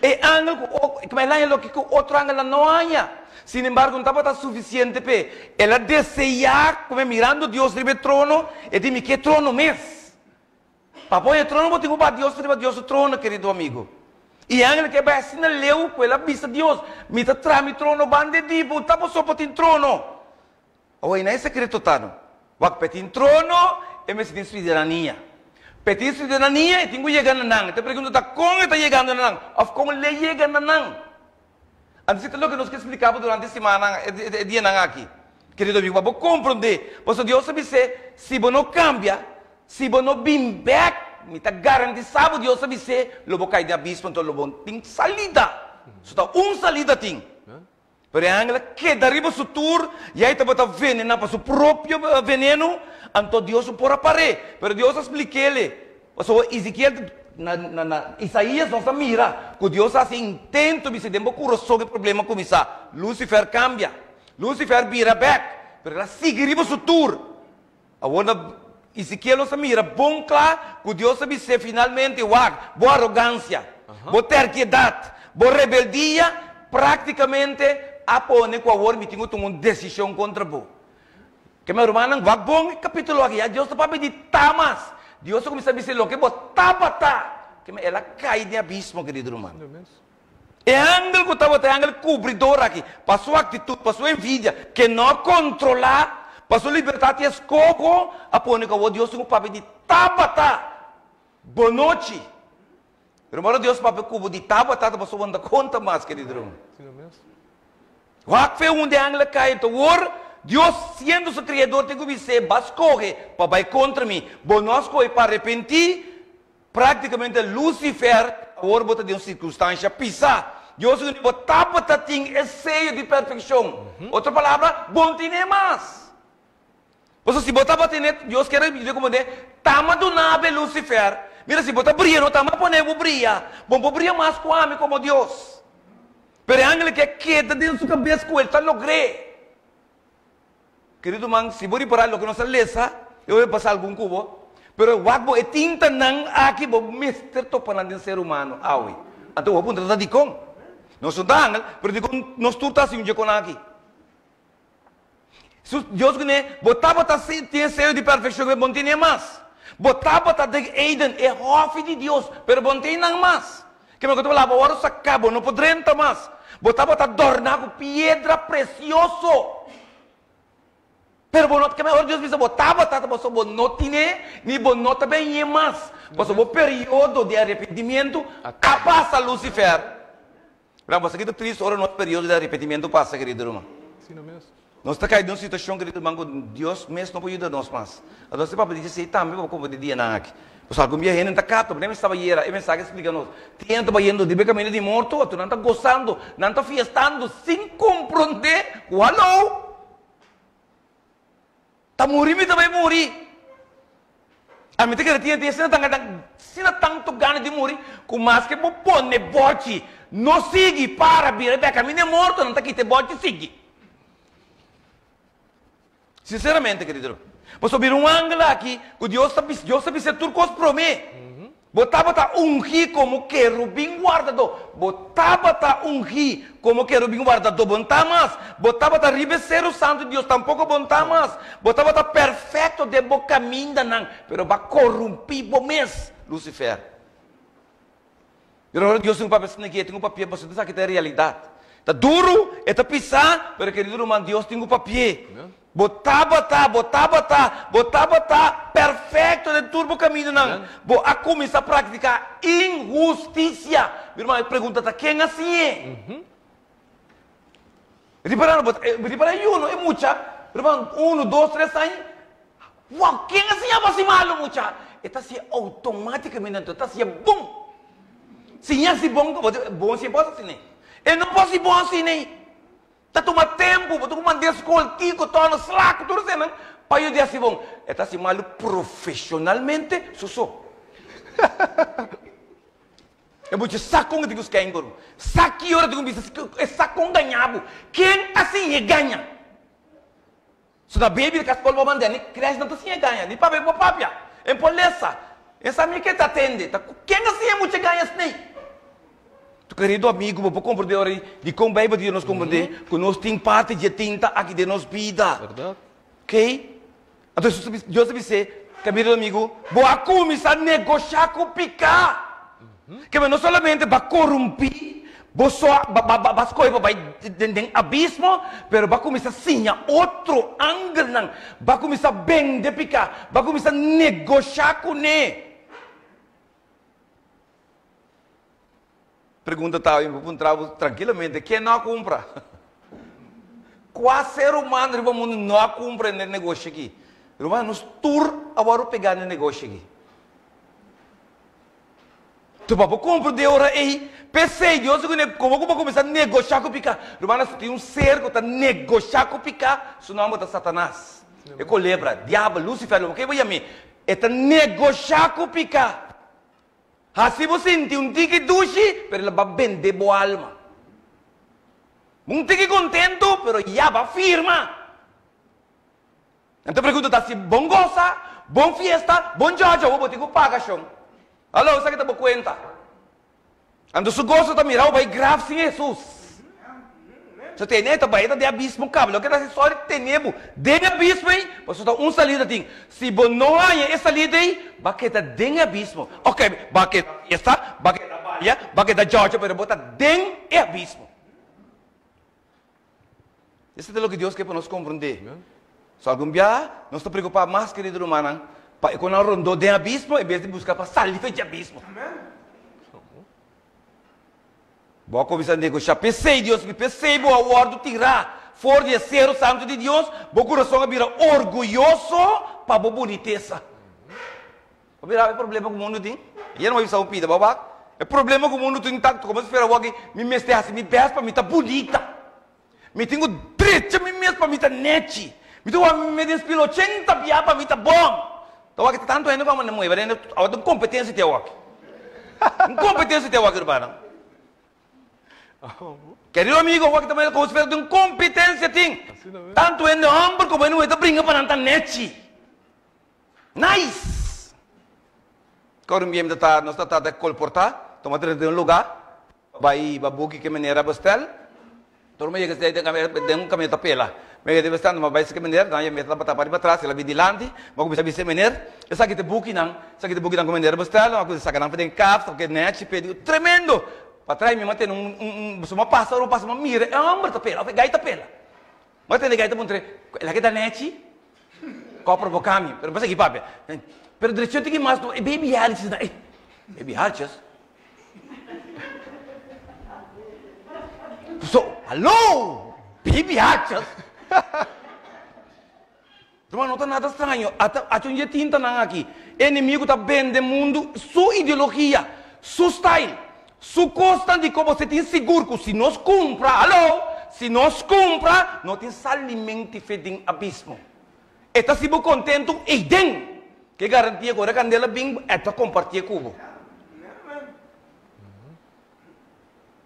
E angel ku ku el haña loke ku otro angelnan no haña. Sin embargo, no tabata sufisiente p'e. El a deseá ku mirando Dios riba e trono, e di, Mi ke e trono mes. Pa pon e trono bo tin ku baha Dios riba Dios su trono, kerido amigo. I e angel ke bai asina leu ku el a bisa Dios, Mi ta traha mi trono banda di bo, ta boso por tin trono. Awor ei na e sekreto ta no. Wak p'e tin trono e mester tin suiderania. P'e tin suiderania e tin ku yega na nan. E ta pregunta ta kon e ta yegando na nan òf kon l'e yega na nan. Anto si ta loke nos ke splika bo durante e simannan, e dianan aki, kerido amigo, pa bo komprondé. Pasobra Dios a bis'é, si bo no kambia, si bo no bin bèk, mi ta garantisá bo, Dios a bis'é, lo bo kai den abismo, anto lo bo no tin salida. So ta un salida tin. Pero e angel a keda riba su tur, i ei tabata venená pa su propio veneno, anto Dios no por a par'é. Pero Dios a splik'é, pasobra Ezekiel, na, na, na Isaías nos a mira ku Dios a hasi intento bisa den bo kurason e problema a kuminsá. Lucifer kambia. Lucifer bira bèk, pero el a sigui riba su tur. Awor na Ezekiel nos a mira bon kla ku Dios a bis'é finalmente, Wak, bo arogansia, bo terkiedat, bo rebeldia práktikamente a pone ku awor mi tin ku tuma un desishon kontra bo. Ke mi rumannan, wak bon e kapítulo aki, ya Dios ta papia di ta mas. Dios a kuminsá bis'é loke bo tabata. Ke mi el a kai den abismo, kerido ruman. E angel ku tabata e angel kubridor aki, pa su aktitut, pa su envidia, ke no a kontrolá, pa su libertat i eskoho, a pone ku awor Dios tin ku papia di tabata bonochi. Pero ora Dios papia ku bo di tabata, ta pasobra bo no ta konta mas, kerido ruman. Wak fe un di e angel a kai, anto awor Dios, siendo su Kriador, tin ku bis'é, Bo a skohe pa bai kontra mi, bo no a skohe pa arepentí. Práktikamente Lucifer awor bo ta den un sirkunstansha pisá. Dios a duna bo tabata tin e seyo di perfekshon. Otro palabra, bo no tine mas. Pasobra si bo tabatin e, Dios kier a bisa komo de, Tama duna bo e Lucifer. Mira, si bo ta bria, no tama pone bo bria. Bo no por bria mas ku ami komo Dios. Pero e angel aki a keda den su kabes ku el ta logr'é. Kerido man, si bo ripará loke nos a lesa, e hopi pasa algun ku bo, pero wak bo e tintanan aki bo mester topa nan den ser humano awe. Anto bo puntra ta dikon? Nos no ta angel, pero dikon nos tur ta hasi un djekon aki? Su Dios kuné, bo tabata tin e seyo di perfekshon, pero bo no tene mas. Bo tabata den Eden, e hòfi di Dios, pero bo no tin nan mas. Keme ku ta palabra wòrdu saká, bo no por drenta mas. Bo tabata dòrná ku piedra presioso. Pero bo no, keme ora Dios bisa bo tabata, ta pasobra bo no tine, ni bo no ta beñ'é mas. Pasobra bo periodo di arepentimiento a pasa, Lucifer. Mira, bo sa ki ta trist ora nos periodo di arepentimiento pasa, kerido ruman. Nos ta kai den un situashon, kerido ruman, ku Dios mes no por yuda nos mas. Anto si papia di esei tambe pa komprendé dianan aki. Pasobra algun bia hende no ta kapta, por ejemplo, mi staba yera, e mensahe a splika nos, tin hende ta bayendo riba e kaminda di morto, anto nan ta gosando, nan ta fiestando sin komprendé ku haló! Ta muri mi ta bai muri. Ami ta kere tin hende asina tan asina tantu gana di muri ku maske bo pone bòchi no sigui para bira bèk ami n'e morto nan ta kita e bòchi sigui. Sinseramente kerido pasobra bira un angel aki ku Dios ta Dios ta bisa tur kos promé. Bo tabata ungí komo kerubin wardadó. Bo tabata ungí komo kerubin wardadó, bo no ta mas. Bo tabata riba e seru santu di Dios, tampoko bo no ta mas. Bo tabata perfekto den bo kamindanan, pero bo a korumpí bo mes, Lusifer. Pero ora Dios tin un papia asina aki, e tin un papia, pasobra esaki ta e realidat. Ta duru, e ta pisá, pero kerido ruman, Dios tin ku papi'é. Bo tabata, bo tabata, bo tabata perfecto den tur bo caminonan. Bo a cuminsa practica inhusticia. Mi ruman, e pregunta ta, ken a siñ'é? Ripara, bo, ripara e yuno, e mucha, ruman, uno, dos, tres aña, wow, ken a siña bo haci malo, mucha? E ta haci'é automaticamente, anto e ta haci'é bon. Siña haci bon, bon si e por haci asina. E no por haci bon asina. Ta tuma tempu, bo ta ku mand'é skol, kiko, tòna, slak, tur eseinan pa yuda hasi bon. E ta hasi malu profeshonalmente su so. E mucha sa kon e tin ku skèn koru, sa ki ora e tin ku bisa, e sa kon gaña bo. Ken a siñ'é gaña? So na baby ka skol bo mand'é, ni krèsh nan ta siñ'é gaña, ni papia bo papia. E por lesa, e sa mi ke ta atende. Ta ku ken a siñ'é mucha gaña esnei? Tu kerido amigu, bo por komprendé ora dikon Beibel ta yuda nos komprendé ku nos tin parti dje tinta aki den nos bida. Oké? Anto Hesus ta bisa, Dios ta bis'é, Kerido amigu, bo a kuminsá negoshá ku piká. Keme no solamente bo a korumpí, bo so a bo a skohe pa bai den abismo, pero bo a kuminsá siña otro angelnan, bo a kuminsá bende piká, bo a kuminsá negoshá kuné. Pregunta ta, mi por puntra bo trankilamente, ken no a kumpra? Kua ser humano riba mundu no a kumpra den e negoshi aki? Ruman, nos tur a wòrdu pegá den e negoshi aki. Tu pa bo kumpra den e ora ei, p'esei Dios di kuné, komo ku bo kuminsá negoshá ku piká? Ruman, si tin un ser ku ta negoshá ku piká, su nòmber ta Satanas, e kolebra, diabel, Lucifer, loke bo yam'é, e ta negoshá ku piká. Hasi bo sinti un tiki dushi, pero el a ba bende bo alma. Un tiki kontentu, pero ya ba firma. Nan ta pregunta ta si bon gosa, bon fiesta, bon djòdjò, bo bo tin ku paga shon. Hallo, esaki ta bo kuenta. Anto su goso ta mira bo bai graf sin Hesus. So tene ta bai ta den abismo kaba. Loke ta hasi sòri tene bo den abismo ei, pasobra ta un salida tin. Si bo no haña e salida ei, bo a keda den e abismo. Ok, bo a keda fiesta, bo a keda balia, bo a keda djòdjò, pero bo ta den e abismo. Esei ta loke Dios ke pa nos komprondé. So algun bia nos ta preokupá mas, kerido rumannan, pa e konan rondó den abismo en bes di buska pa sali for dje abismo. Bo a kuminsá negoshá. P'esei, Dios mi, p'esei bo a wòrdu tirá for di e seru santu di Dios, bo kurason a bira orguyoso pa bo bunitesa. Bo mira e problema ku mundu tin? Ayer no a bisa un pida, bo wak. E problema ku mundu tin ta komo si fuera wak mi mester hasi mi best pa mi ta bunita. Mi tin ku drecha mi mes pa mi ta nechi. Mi tin ku wak mi mes den spil ochenta bia pa mi ta bon. Ta wak ta tantu hende ku a manda muhé, pero awor ta un kompetensia te awor. Un kompetensia te awor, rumannan. Kerido amigo, wak ta manera komo si fuera tin un kompetensia tin. Tantu hende hòmber komo hende muhé ta bringa pa nan ta nèchi. Nice! Kòrda un bia mi ta ta, nos ta ta ta kolportá, tuma trenta den un lugá, pa bai babuki ke manera bestel. Tur mi yega den un camioneta pela. Mi yega den bestel, mi bai si ke meneer, nan yega mi tabata tapa riba tras, el a bin dilanti, mi a cuminsa bisa e meneer, esaki ta e bukinan, esaki ta e bukinan cu meneer a bestel, mi a cuminsa saca nan for den kaft, porque nechi pedi, tremendo! Patras mi a tene un, un, un, mi a pasa, ora mi a pasa mi a mira e homber ta pela, of e gai ta pela. Mi a tende e gai ta puntra, el a keda nechi? Cu a provoca mi, pero mi a sigui papia. Pero direccion tin ki mas, e baby hartjes nan, baby hartjes? So, hallo! Baby hachas! Ruman, no ta nada straño. Ata, acha un dje tintanan aki. Enemigo ta bende mundu su ideologia, su style, su kosnan di ku bo tin sigur ku si nos kumpra, hallo! Si nos kumpra, no tin salimenti fe den abismo. E ta hasi bo kontentu eiden. Ke garantia ku ora kandela bin, e ta kompartié ku bo.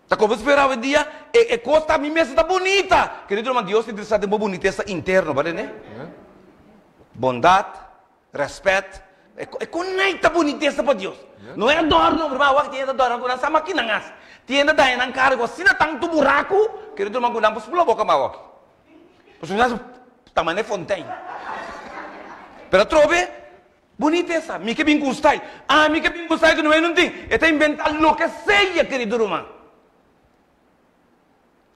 Ta komo spera awe dia e e kos ta mi mester ta bunita. Kerido ruman, Dios ta interesá den bo bunitesa interno, bale ne? Bondat, rèspèt, e e konai ta bunitesa pa Dios. No e adòrno, ruman, wak tin hende ta adòrna ku nan sa maki nan hasi. Tin hende ta daña nan kara ku asina tantu buraku, kerido ruman, ku nan por spula boka mas awor. Pasobra nan ta manera fontein. Pero atrobe. Bunitesa, mi ke bin ku un style. Ami ke bin ku un style ku no hende no tin. E ta inventá loke sea, kerido ruman.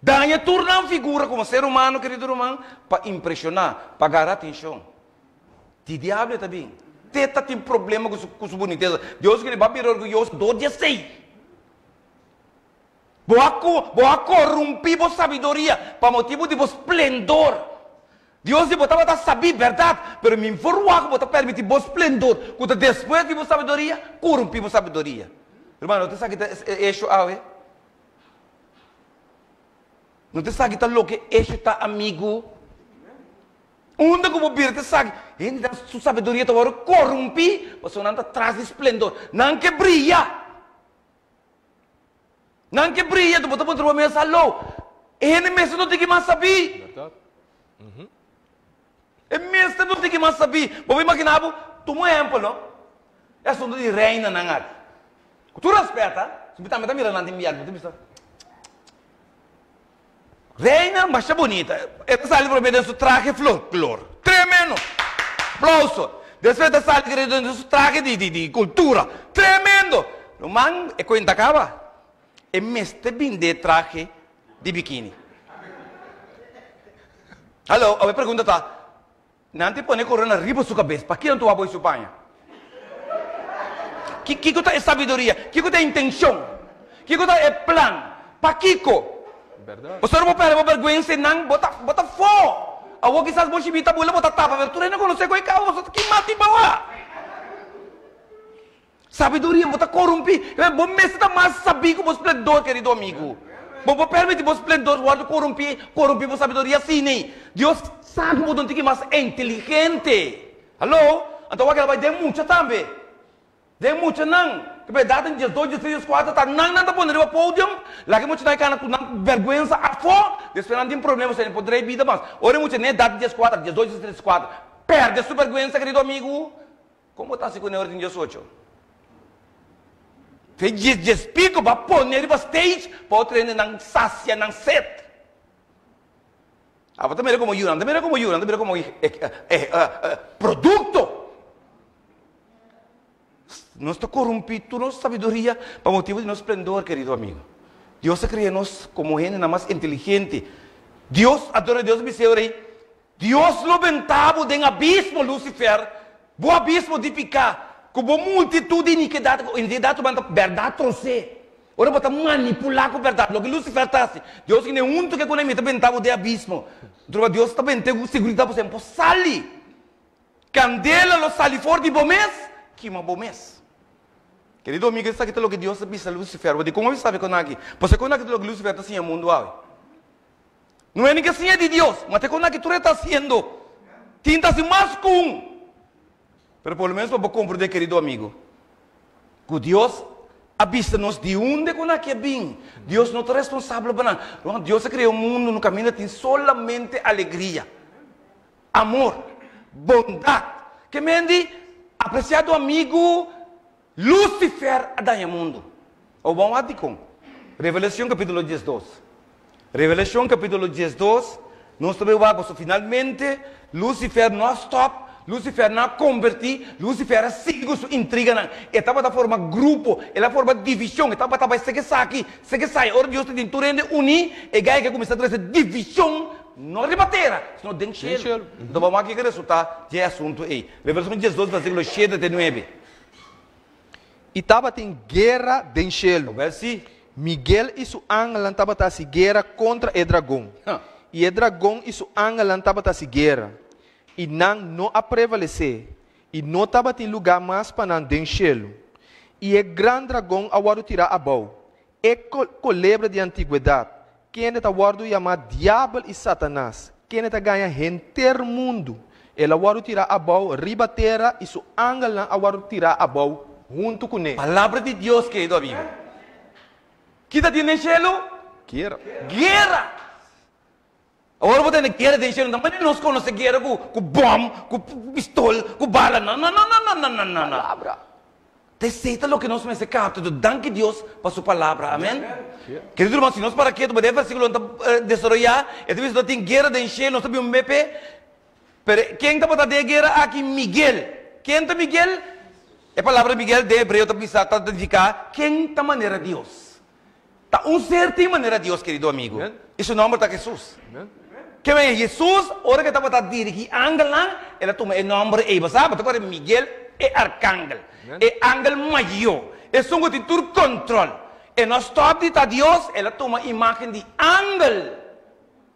Daña tur nan figura komo ser humano, kerido ruman, pa impreshoná, pa gara atenshon. Di diablo e ta bin. Te ta tin problema ku su ku su bunitesa. Dios kere ba bira orguyoso dor di esei. Bo a bo a korumpí bo sabiduria pa motibu di bo splendor. Dios di bo tabata sabí, bèrdat, pero mi forwak bo ta permití bo splendor, ku ta despues di bo sabiduria, korumpí bo sabiduria. Ruman, no ta esaki ta e esho awe? No ta esaki ta loke esho ta, amigu? Unda ku bo bira ta esaki? Hendenan su sabiduria ta wòrdu korumpí pasobra nan ta tras di splendor. Nan ke bria. Nan ke bria, tu bo ta puntra bo mes, Hallo, e hende mester no tin ki mas sabí? E mester no tin ki mas sabí. Bo por imaginá bo, tuma un ehèmpel no, e asuntu di reinanan aki. Ku tur rèspèt, ha, mi tambe ta mira nan tin biaha, mi ta bisa, Reina masha bunita. E ta sali promé den su trahe folklor. Tremendo! Aplauso! Despues e ta sali den su trahe di di cultura. Tremendo! Ruman, e cuenta caba. E mester binde e trahe di bikini. Hallo, awe pregunta ta, Nan te pone corona riba su cabes, pa kinan tu a boy su paña? Kico ta e sabiduria? Kico ta e intencion? Kico ta e plan? Pakico? Pasobra bo perde bo berguensa einan, bo ta bo ta fo. Awor kisas bo shibita bula bo ta tapa, pero tur hende conoce cu e caba, boso ta kima tin bawa. Sabiduria, bo ta korumpí. Bo mester ta mas sabí ku bo splendor, kerido amigu. Bo por permití bo splendor wòrdu korumpí, korumpí bo sabiduria? Sí, nei. Dios sa ku bo ta un tiki mas inteligente. Haló? Anto wak el a bai den mucha tambe. Den muchanan. Ku bèrdat den diesdos, diestres, dieskuater ta nan nan ta pone riba podium, laga e muchanan e kana ku nan bèrgwensa afó, despues nan tin problema, pasobra nan por drei bida mas. Ora e mucha na edat di dieskuater, diesdos, diestres, dieskuater, pèrdè su bèrgwensa, kerido amigu. Kon bo ta hasi ku ne ora tin diesocho? Fe dies dies piko bo a pone riba stage pa otro hende nan sasia nan set. Abo ta mira komo yu, nan ta mira komo yu, nan ta mira komo produkto. Nos ta korumpí tur nos sabiduria pa motibu di nos splendor, kerido amigo. Dios a kria nos komo hendenan mas inteligente. Dios, adora Dios a bis'é ora ei, Dios lo benta bo den abismo, Lucifer, bo abismo di piká, ku bo multitut di inikidat, ku inikidat ku ta bèrdat trosé. Ora bo ta manipulá ku bèrdat, loke Lucifer ta hasi, Dios kende huntu ke kuné mi ta benta bo den abismo. Troba Dios ta bent'é ku siguridat pasobra bo por sali. Kandela lo sali for di bo mes, kima bo mes. Kerido amigo, esaki ta loke Dios a bisa Lucifer. Bo di kon bo sabi kon aki? Pasobra kon aki ta loke Lucifer ta siña mundu awe. No e ni ke siña di Dios, ma te kon aki tur e ta hasiendo. Tin ta hasi mas ku un. Pero por lo menos pa bo komprendé, kerido amigo, ku Dios A bisa nos di unda ku nan ke bin. Dios no ta responsabel pa nan. Ruman, Dios a krea un mundu no kaminda tin solamente alegria, amor, bondat. Ke men di, apresiado amigu, Lucifer a daña mundu. Awor bon wak dikon. Revelashon kapítulo 12. Revelashon kapítulo 12, nos ta bai wak pasobra finalmente Lucifer no a stòp, Lucifer no a kombertí, Lucifer a sigui ku su intriganan. E tabata forma grupo, el a forma divishon, e tabata bai seke esaki, seke esaya. Ora Dios ta tin tur hende uní, e gai ke kuminsá trese divishon, no riba tera, sino den shelu. Anto bo wak kiko resultá di e asuntu ei. Revelashon 12 versíkulo shete te nuebe.
I tabatin guera den shelu.
Awel si.
Miguel i su angelnan tabata hasi guera kontra e dragon. I e dragon i su angelnan tabata hasi guera, i nan no a prevalesé, i no tabatin lugá mas pa nan den shelu. I e gran dragon a wòrdu tirá abou, e kolebra di antigwedat, kende ta wòrdu yamá Diabel i Satanas, kende ta gaña henter mundu. El a wòrdu tirá abou riba tera i su angelnan a wòrdu tirá abou huntu kuné.
Palabra di Dios, kerido amigo. Ki ta tin den shelu?
Guera.
Guera! Awor bo tene guera den shelu, no manera nos konosé guera ku ku bòm, ku pistol, ku bala. No, no, no, no, no, no, no, no.
Palabra.
Ta esei ta loke nos mester kapta. Enton danki Dios pa su palabra. Amen. Kerido ruman, si nos para ketu bo den e versikulo no ta desaroyá, e ta bisa no tin guera den shelu, nos ta bin un mepe. Pero ken tabata den e guera aki? Miguel. Ken ta Miguel? E palabra Miguel den hebreo ta bisa, ta nifiká ken ta manera Dios. Ta un ser tin manera Dios, kerido amigo, i su nomber ta Jesus. Ke men Jesus, ora ke tabata dirigí angelnan, el a tuma e nomber ei. Bo sa, bo ta kore Miguel e arkangel, e angel mayó, esun ku tin tur kontrol. E no a stòp di ta Dios, el a tuma imágen di angel.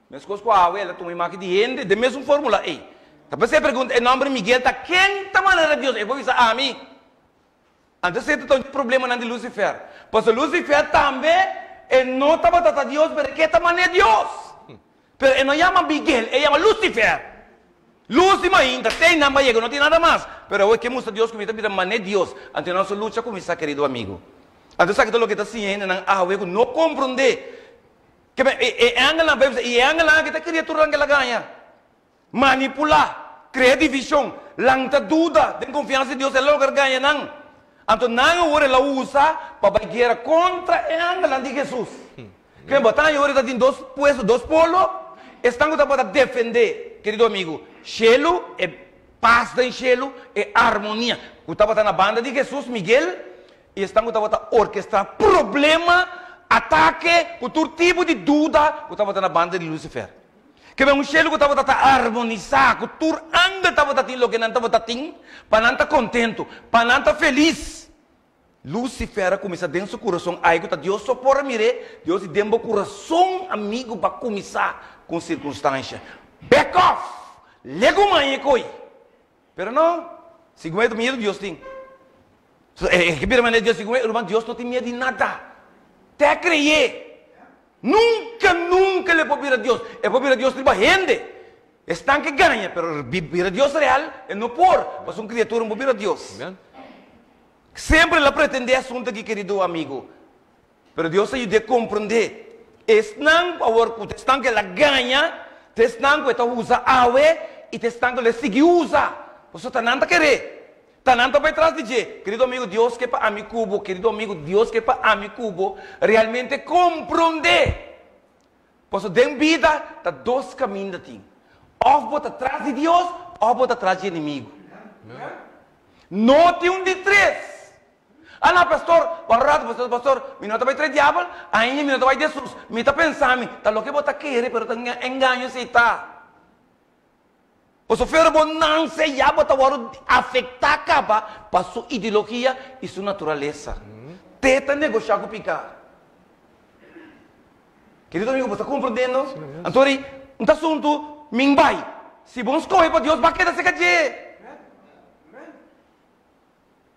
Meskos ku awe, el a tuma imágen di hende, den mesun fórmula ei. Ta p'esei e pregunta, e nomber Miguel ta ken ta manera Dios? E por bisa ami. Anto esei ta un di problemanan di Lucifer. Pasobra Lucifer tambe e no tabata ta Dios, pero e ke ta manera Dios. Pero e no yama Miguel, e yama Lucifer. Luz di mainta, te einan bo a yega, no tin nada mas. Pero awor e ke mustra Dios ku mi ta bira manera Dios. Anto nos a lucha kuminsá, kerido amigo. Anto esaki ta loke ta siña hendenan awe ku no komprondé. Ke e angelnan, Bijbel bisa, i e angelnan aki ta kriaturanan ke el a gaña. Manipulá, krea divishon, lanta duda den konfiansa di Dios, el a logra gaña nan. Anto nan awor el a usa pa bai guera kontra e angelnan di Hesus. Kende bo ta haña ora ta tin dos puesto, dos polo? Esnan ku tabata defendé, kerido amigu, shelu, e pas den shelu, e armonia ku tabata na banda di Hesus, Miguel, i esnan ku tabata orkestrá problema, atake, ku tur tipo di duda ku tabata na banda di Lucifer. Kebe un shelu ku tabata ta armonisá, ku tur angel tabata tin loke nan tabata tin, pa nan ta kontentu, pa nan ta felis. Lucifer a kuminsá den su kurason, ai ku ta Dios so por a mir'é, Dios di den bo kurason, amigu, bo a kuminsá ku un sirkunstansha. Back off! Legu maña e koi! Pero no, segun e ta miedu Dios tin. E ke bira manera Dios, segun e, ruman, Dios no tin miedu di nada. Te a kreyé. Nunka, nunka el e por bira Dios. E por bira Dios riba hende. Esnan ke gaña, pero bira Dios real, e no por. Pasobra un kriatura no por bira Dios. Semper el a pretendé asuntu aki, kerido amigu. Pero Dios a yud'é komprendé. Esnan ku awor ku ta esnan ku el a gaña, ta esnan ku e ta usa awe i ta esnan ku lo e sigui usa. Pasobra ta nan ta keré. Ta nan ta bai tras di dje. Kerido amigu, Dios ke pa ami ku bo, kerido amigu, Dios ke pa ami ku bo realmente komprendé. Pasobra den bida ta dos kaminda tin. Òf bo ta tras di Dios òf bo ta tras di enemigu. No tin un di tres. A na pastor, un rato pastor, pastor, mi no ta bai trae diabel, ainda mi no ta bai di Jesus. Mi ta pensa mi, ta loke bo ta kere, pero ta engaño esei ta. Pasobra fero bo nanse ya bo ta wòrdu afektá kaba pa su ideologia i su naturalesa. Te ta negoshá ku piká. Kerido amigo, bo ta komprendendo? Anto ri, un ta asuntu, min bai. Si bo no skohe pa Dios, bo a keda serka dje.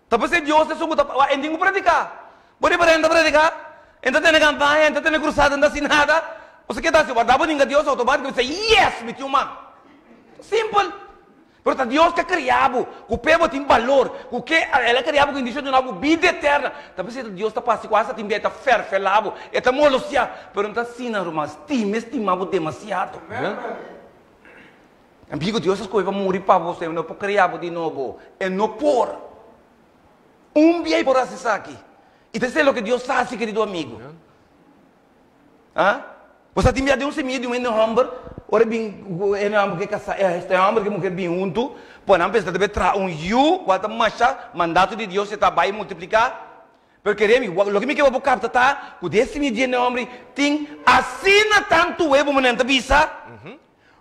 Ta p'esei Dios esun ku ta pa e tin ku prediká. Bo riba renta prediká, e ta tene kampaña, e ta tene krusada, e ta hasi nada. Bo sa ke ta hasi? Warda bo ninga Dios outomático bisa, Yes! Mi tin un man. Simpel. Pero ta Dios ke kria bo, ku p'e bo tin balor, ku ke El a kria bo ku indishon di duna bo bida eterna. Ta p'esei ta Dios ta pasa ku asta tin bia e ta fèrfèlá bo, e ta molestiá, pero no ta asina, ruman, stima e stima bo demasiado. Amigo, Dios a skohe pa muri pa bo, e no por kria bo di nobo, e no por. Un bia e por hasi esaki. I ta esei loke Dios sa hasi, kerido amigo. Ah? Bo sa tin bia den un semilla di un hende homber, ora e bin ku hende homber ke kasa, e homber ku e muher bin huntu, pone nan pensa ta debe traha un yu kual ta masha mandato di Dios e ta bai multipliká. Pero kere mi, loke mi ke pa bo kapta ta ku den e semilla di hende homber tin asina tantu webo manera nan ta bisa,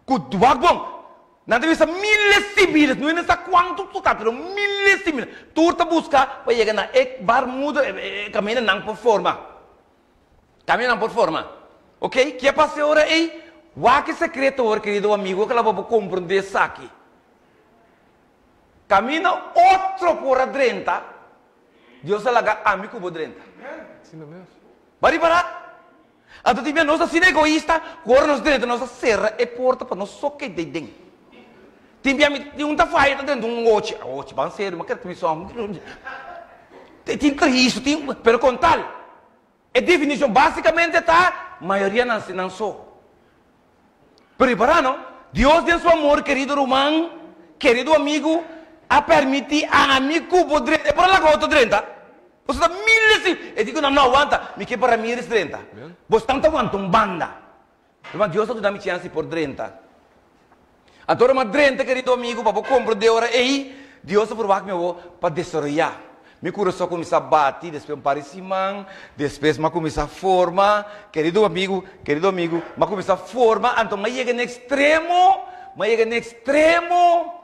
ku wak bon, nan ta bisa miles di miles, no hende sa kuantu total, pero miles di miles, tur ta buska pa yega na e barmuda, e kaminda nan por forma. Tambe nan por forma. Ok, ke pasa e ora ei? Wak e sekreto awor, kerido amigo, ojalá bo por komprondé esaki. Kaminda otro por a drenta, Dios a laga ami ku bo drenta. Bo a ripará? Anto tin bia nos asina egoista ku ora nos drenta nos a sera e porta pa nos so keda ei den. Tin bia mi tin un ta faya ta drenta un ochi, ochi ban serio, mi a kere ta mi son. Tin tristu, tin, pero kon tal? E definishon básikamente ta mayoria nan si nan so. Pero ripará no, Dios den su amor, kerido ruman, kerido amigu, a permití ami ku bo drenta. E por a laga otro drenta. Pasobra ta miles di, e di ku nan no awanta, mi ke pa Ramirez drenta. Bo stan ta wanta un banda. Ruman, Dios a duna mi chèns di por drenta. Anto ora mi a drenta, kerido amigu, pa bo komprendé ora ei, Dios a proba ku mi awor pa desaroyá. Mi kurason a kuminsá bati despues un par di siman, despues mi a kuminsá forma, kerido amigu, kerido amigu, mi a kuminsá forma, anto mi a yega na ekstremo, mi a yega na ekstremo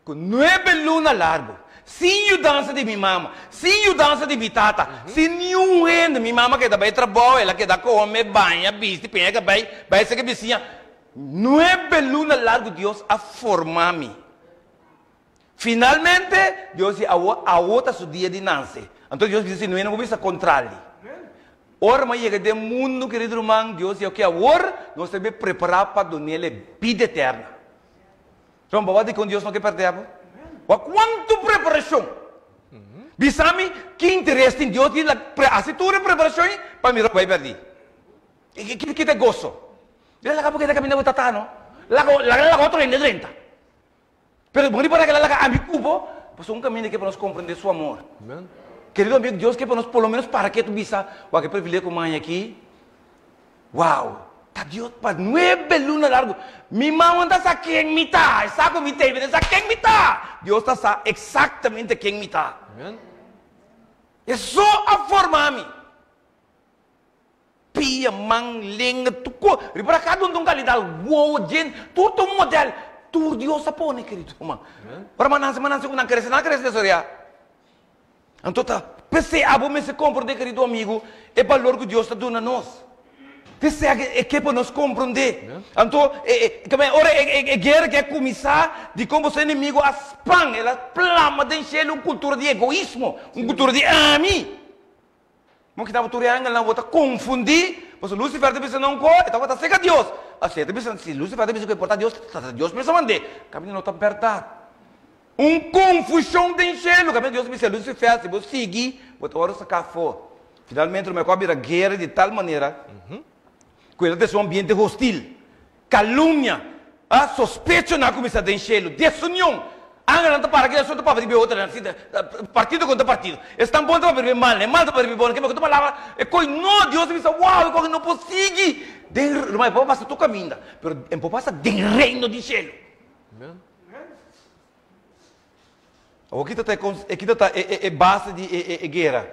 Ku nuebe luna largu, sin yudansa di mi mama, sin yudansa di mi tata, sin niun hende, mi mama keda bai trabou, el a keda kome, baña, bisti, peña kabei, bai seka bisiña. Nuebe luna largu Dios a forma mi. Finalmente, Dios di awo, awo ta su dia di nanse. Anto Dios bisa si no hende por bisa kontrali. Ora mi a yega den mundu, kerido ruman, Dios di, oke, awor nos ta be prepará pa dun'el e bida eterna. Son bo a di con Dios no ke perde bo? Wak cuanto preparacion! Bisa mi ki interes tin Dios di la haci tur e preparacion ei pa mira bo bai perdi? Ki ta e goso? Di la laga bo keda caminda bo tata no? Laga laga otro hende drenta. Pero bo ripara ke la laga ami cu bo pasobra un caminda ke pa nos comprende su amor. Kerido amigo Dios ke pa nos por lo menos para ketu bisa wak e privilegio cu mi haña aki. Wow! Ta Dios pa nuebe luna largu. Mi mama ta sa ken mi ta. E sa ku mi ta, e sa ken mi ta. Dios ta sa eksaktamente ken mi ta. E so a forma mi. Pia, man, lenga, tur ko. Riba kada un ta un kalidat. Wowo, djente, tur ta un modèl. Tur Dios a pone, kerido ruman. Ora mi a nase, mi a nase ku nan krese, nan a krese desoreá. Anto ta p'esei abo mester komprondé, kerido amigu, e balor ku Dios ta duna nos. P'esei e ke pa nos komprondé. Anto, ora e guera ke a kuminsá, dikon boso enemigu a span, el a plama den shelu un kultura di egoismo, un kultura di ami. Bo kita bo tur e angelnan, bo ta konfundí, pasobra Lucifer ta bisa nan ku e tabata serka Dios. Asina e ta bisa, si Lucifer ta bisa ku e por ta Dios, ta Dios mes a mand'é. Kaminda no ta bèrdat. Un konfushon den shelu. Kaminda Dios a bisa Lucifer, si bo sigui, bo ta wòrdu saká afó. Finalmente, lo mekor a bira guera di tal manera ku el a trese un ambiente hostil. Kalumnia, a sospechonan a kuminsá den shelu, desunion. Angelnan ta para ki asuntu papia riba e otronan, si partido kontra partido. Esnan bon ta papia riba e malnan, e mal ta papia riba e bonnan. Kiko ta palabra e koi? No! Dios a bisa, Wow, e koi no por sigui den, ruman, e por pasa tur kaminda, pero e por pasa den reino di shelu. Awor kita ta e kita ta e base di e guera.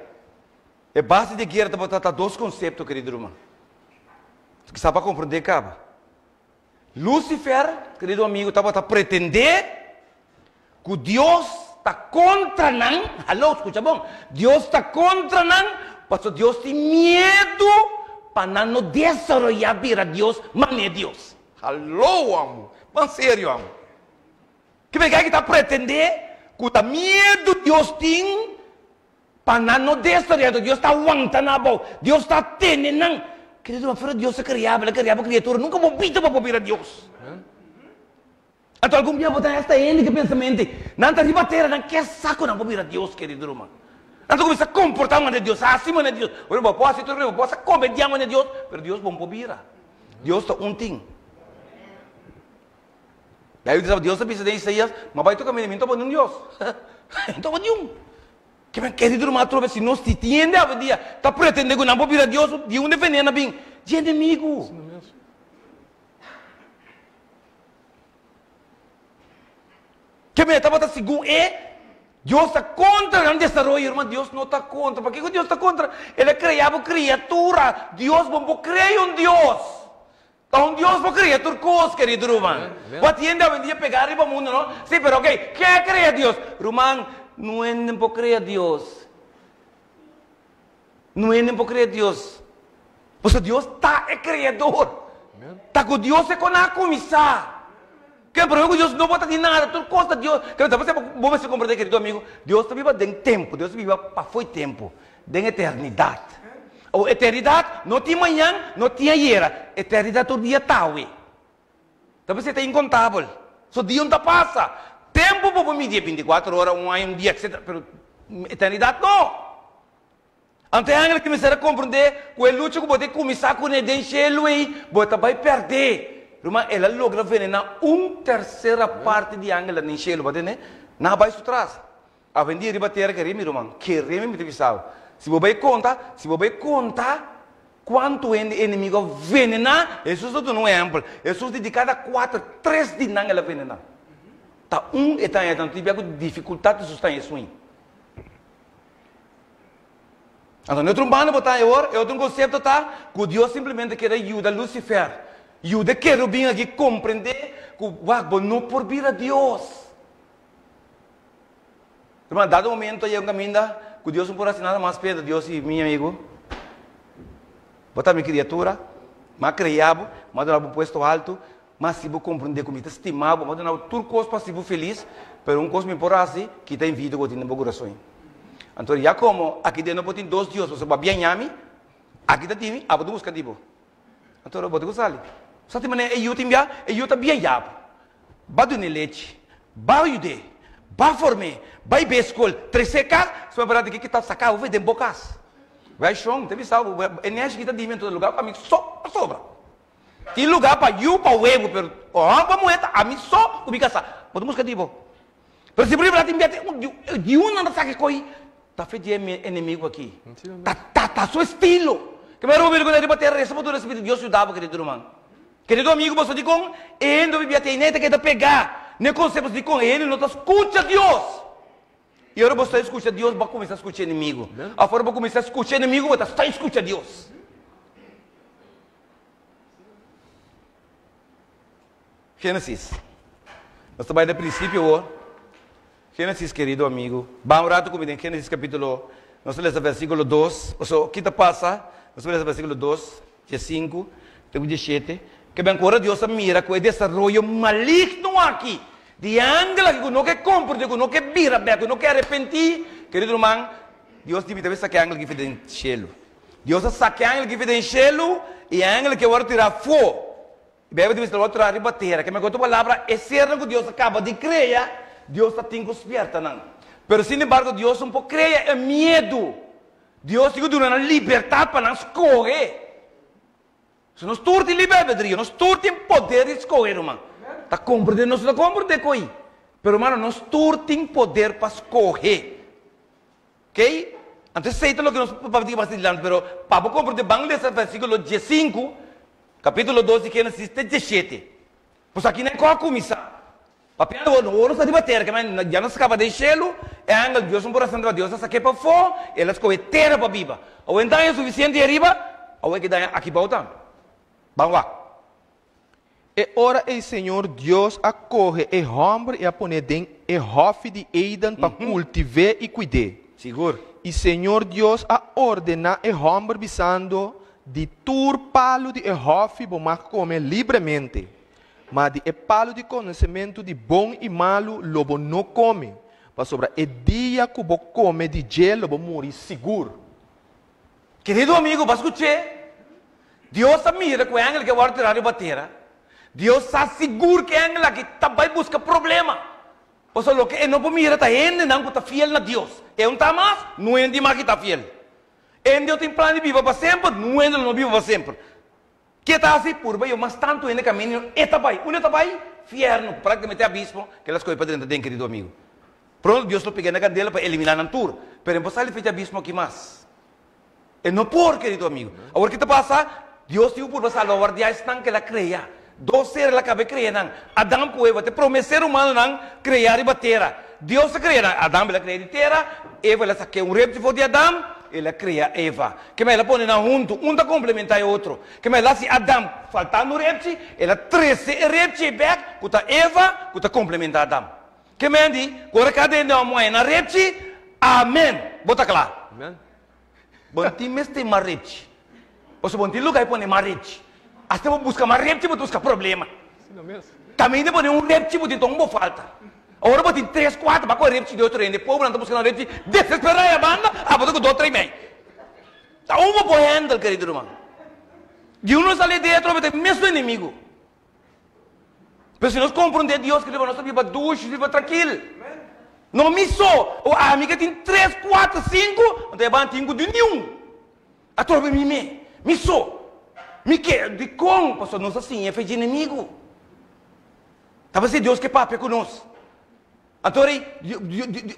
E base di e guera tabata ta dos konsepto, kerido ruman. Kisa pa komprendé kaba. Lucifer, kerido amigo, tabata pretendé ku Dios ta kontra nan, haló, skucha bon, Dios ta kontra nan pasobra Dios tin miedu pa nan no desaroyá bira Dios manera Dios. Haló, amo, ban serio, amo. Ki mester ki ta pretendé ku ta miedu Dios tin pa nan no desaroyá, anto Dios ta wanta nan abou, Dios ta tene nan. Kerido, afuera Dios a kria bo, el a kria bo kriatura, nunka bo bida pa bo bira Dios. Anto algun bia bo ta esta hende ku pensamente nan ta riba tera nan ke sa ku nan por bira Dios kerido ruman. Nan ta kuminsá komportá manera Dios, hasi manera Dios. Ora bo por hasi tur bo por hasta komediá manera Dios, pero Dios bo no por bira. Dios ta un tin. Bijbel ta bisa, Dios ta bisa den Isaías, Ma bai toka mi, mi no topa niun Dios. Mi no topa niun. Ke men kerido ruman atrobe si nos si tin hende awendia ta pretende ku nan por bira Dios, di unda e veneno a bin? Di enemigu. Ke men tabata segun e, Dios ta kontra nan desaroyo, herman, Dios no ta kontra. Pakiko Dios ta kontra? El a krea bo kriatura. Dios bo bo krea un Dios. Ta un Dios bo krea tur kos, kerido ruman. Bo a tiende awendia pega riba mundu, no? Si, pero ok, ke a krea Dios? Ruman, no hende por krea Dios. No hende por krea Dios. Pasobra Dios ta e Kreador. Ta ku Dios e kon a kuminsá. Ke promé ku Dios no por ta di nada, tur kos ta Dios. Ke ta pasá bo mester komprendé, kerido amigo, Dios ta biba den tempu, Dios ta biba pafó e tempu, den eternidat. Awor, eternidat no tin mañan, no tin ayera, eternidat tur dia ta awe. Ta p'esei ta inkontabel. So dia un ta pasa. Tempu bo por midi e bintikuater ora, un aña, un dia, etsetera, pero eternidat no. Anto e angel kuminsá a komprendé ku e lucha ku bo ta kuminsá kuné den shelu ei, bo ta bai pèrdé. Ruman, el a logra venená un tersera parti di angelnan den shelu, bo ta tende? Nan a bai su tras. Awendia riba tera kere mi, ruman, kere mi, mi ta bisa bo. Si bo bai konta, si bo bai konta kuantu hende e enemigu a venená, Hesus ta duna un ehèmpel. Hesus di di kada kuater, tres di nan el a venená. Ta un e ta haña tantu di bia ku difikultat Hesus ta haña esun ei. Anto, na otro banda bo ta haña awor, e otro konsepto ta ku Dios simplemente kier a yuda Lucifer, yuda e kerubin aki komprendé ku, wak, bo no por bira Dios. Hermano, dado momento a yega un kaminda ku Dios no por hasi nada mas p'e, Dios di, Mi amigu, bo ta mi kriatura, mi a krea bo, mi a duna bo un puesto haltu, mi a hasi bo komprendé ku mi ta stima bo, mi a duna bo tur kos pa hasi bo felis, pero un kos mi por hasi, kita envidia ku bo tin den bo kurason. Anto ya komo aki den no por tin dos Dios, pasobra bo a biaña mi, aki ta tin mi, abo ta buska di bo. Anto bo ta ku sali. Sa tin manera e yu tin bia, e yu ta biaña bo. Ba dun'é lechi, ba yud'é, ba form'é, bai b'é skol, tres'é kas, suma berdad di ke ta saka bo den bo kas. Wei shon, mi ta bisa bo, e neshi ki ta dimi en todo lugar ku ami so a sobra. Tin lugar pa yu, pa webu, pero hòmber pa muhé ta ami so ku mi kasá. Bo ta buska di bo. Pero si bo riba tin bia di un nan ta saka e koi, ta fe di e enemigu aki. Ta ta ta su estilo. Ke manera bo bira ku nan riba tera resa pa duna spiritu Dios yuda bo, kerido ruman. Kerido amigu, boso dikon e hende lo bibia te ainda ta keda pegá na e konsepto dikon e hende no ta skucha Dios? I ora bo sta skucha Dios, bo a kuminsá skucha enemigu. Òf ora bo kuminsá skucha enemigu, bo ta sta skucha Dios. Génesis. Nos ta bai na prinsipio awor. Génesis, kerido amigu. Ban un ratu ku mi den Génesis kapítulo, nos ta lesa versíkulo dos. Pasobra ki ta pasa? Nos ta lesa versíkulo dos, diesinku te ku dieshete. Ke ben ku ora Dios a mira ku e desaroyo maligno aki di e angel aki ku no ke komport'é, ku no ke bira bèk, ku no ke arepentí, kerido ruman, Dios di mi ta bin saka e angel aki for den shelu. Dios a saka e angel aki for den shelu i e angel aki a wòrdu tirá afó. E Bijbel ta bisa lo traha riba tera. Keme ku otro palabra, e sernan ku Dios a kaba di krea, Dios ta tin ku spierta nan. Pero sin embargo Dios no por krea e miedu. Dios tin ku duna nan libertat pa nan skohe. So nos tur tin liber albedrio, nos tur tin poder di skohe, ruman. Ta komprende nos no ta komprende ko'i. Pero hermano, nos tur tin poder pa skohe. Kei? Anto esei ta loke nos papia tin basa dilanti, pero pa bo komprende ban lesa versikulo diesinku, kapitulo dos di Génesis te dieshete. Pues aki nan kò a kuminsá. Papiando awor, no ora nos ta riba tera, ke men ya nos kaba den shelu, e angel Dios no por hasi nada, Dios a sak'é pafó, el a skohe tera pa biba. Awor e daño sufisiente ei ariba, awor e ke daña aki bou tambe. Ban wak.
E ora ei Señor Dios a kohe e hòmber i a pon'é den e hòfi di Eden pa kultiv'é i kuid'é.
Sigur.
I Señor Dios a ordená e hòmber bisando, Di tur palu di e hòfi bo mag kome libremente, ma di e palu di konosementu di bon i malu lo bo no kome, pasobra e dia ku bo kome di dje lo bo muri sigur.
Kerido amigo, bo a skuch'é? Dios a mira ku e angel ke wòrdu tirá riba tera. Dios sa sigur ku e angel aki ta bai buska problema. Pasobra loke e no por mira ta hendenan ku ta fiel na Dios. E un ta mas, no hende mas ki ta fiel. Hende tin plan di biba pa semper, no hende lo no biba pa semper. Ke ta hasi? Purba yo mas tantu hende kaminda e ta bai. Unda e ta bai? Fièrnu, práktikamente abismo, ke el a skohe pa drenta den, kerido amigu. Pronto Dios lo pega na kandela pa eliminá nan tur. Pero e no por sali fecha abismo aki mas. E no por, kerido amigu. Awor ke ta pasa? Dios tin ku purba salbaguardiá esnan ku el a krea. Dos ser el a kaba e krea nan, Adam ku Eva, ta e promé ser humanonan kreá riba tera. Dios a krea nan. Adam el a krea di tera, Eva el a sak'é un repchi for di Adam, el a krea Eva. Kema el a pone nan huntu, un ta komplementá e otro. Kema el a hasi Adam faltando un repchi, el a trese e repchi ei bèk, ku ta Eva, ku ta komplementá Adam. Kema el di, ku ora kada hende a muhé nan repchi, amen! Bo ta kla. Bo no tin mester mas repchi. Pasobra bo no tin lugar di pone mas repchi. Asta bo buska mas repchi bo ta buska problema. Kaminda pone un repchi bo tin ton bo falta. Ora bo tin tres kuater ba kohe repchi di otro hende. Pobernan ta buska nan repchi desesperá e banda abo ta ku dos tres mei. Ta un bo por handle kerido ruman. Di uno sali di otro bo ta e mesun enemigo. Pero si nos komprondé Dios kerido nos ta biba dushi, biba trankil. No mi so, o ami ke tin tres, kuater, sinku, anto e banda tin ku di niun. Atrobe mi me, mi so. Mi ke, dikon? Pasobra nos a siña e fe dje enemigu. Ta parse Dios ke papia ku nos. Anto rei,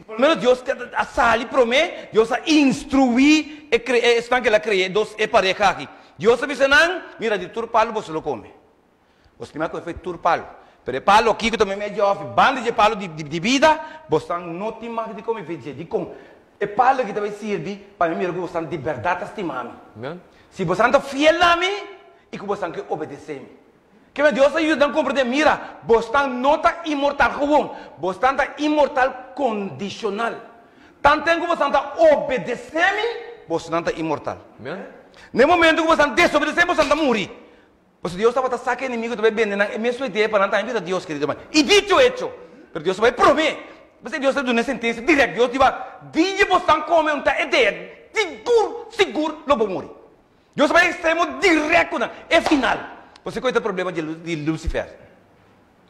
por lo menos Dios a sali promé, Dios a instruí e esnan ku el a krea, e dos e pareha aki. Dios a bisa nan, Mira, di tur palu boso lo kome. Boso tin mas ku e tur palu. Pero e palu aki ku ta meimei dje òf banda dje palu di bida, bosonan no tin mag di kome fe dje. Dikon? E palu aki ta bai sirbi pa mi mira ku bosonan di bèrdat ta stima mi. Si bosonan ta fiel na mi i ku bosonan ke obedesé mi. Keme Dios a yuda nan komprendé, Mira, bosnan no ta inmortal gewon, bosnan ta inmortal kondishonal. Tanten ku bosnan ta obedesé mi, bosnan ta inmortal. Na e momento ku bosnan desobedesé mi, bosnan ta muri. Pasobra Dios tabata sa ku e enemigu ta bai bende nan e mesun idea pa nan tambe bira Dios, kerido hermano. I dicho hecho! Pero Dios a bai promé. P'esei Dios a duna e sentensia dirèkt. Dios di ba, Dia bosnan kome un ta idea, sigur, sigur lo bo muri. Dios a bai extremo direct cu nan, e final. Pasobra cu e ta problema di Lucifer.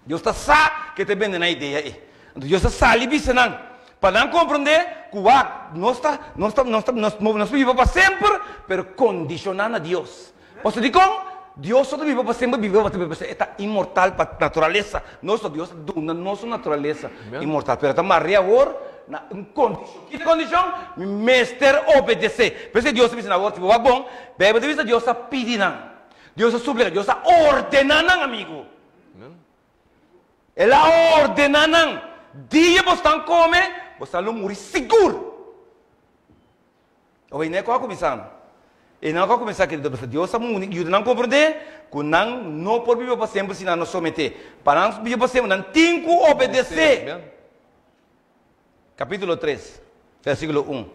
Dios ta sa cu e ta bende nan idea ey. Anto Dios ta sali bisa nan, pa nan comprende cu wak, nos ta, nos ta, nos ta, nos, nos por biba pa semper, pero condiciona na Dios. Pasobra dicon? Dios so ta biba pa semper, biba pa semper, pasobra e ta inmortal pa naturalesa. Nos no, Dios a duna nos un naturalesa inmortal, pero ta marea awor na un kondishon. Ki ta kondishon? Mi mester obedesé. P'esei Dios ta bisa nan awor, si bo wak bon, Beibel ta bisa Dios a pidi nan, Dios a suplika, Dios a ordená nan, amigu. El a ordená nan, Dia bo stan kome, bo stan lo muri sigur. Oye, ne ku a kuminsá no. E nan ku a kuminsá kere pasobra Dios a muni yuda nan komprendé ku nan no por biba pa semper si nan no someté. Pa nan biba pa semper nan tin ku obedesé. Kapítulo tres, versíkulo un.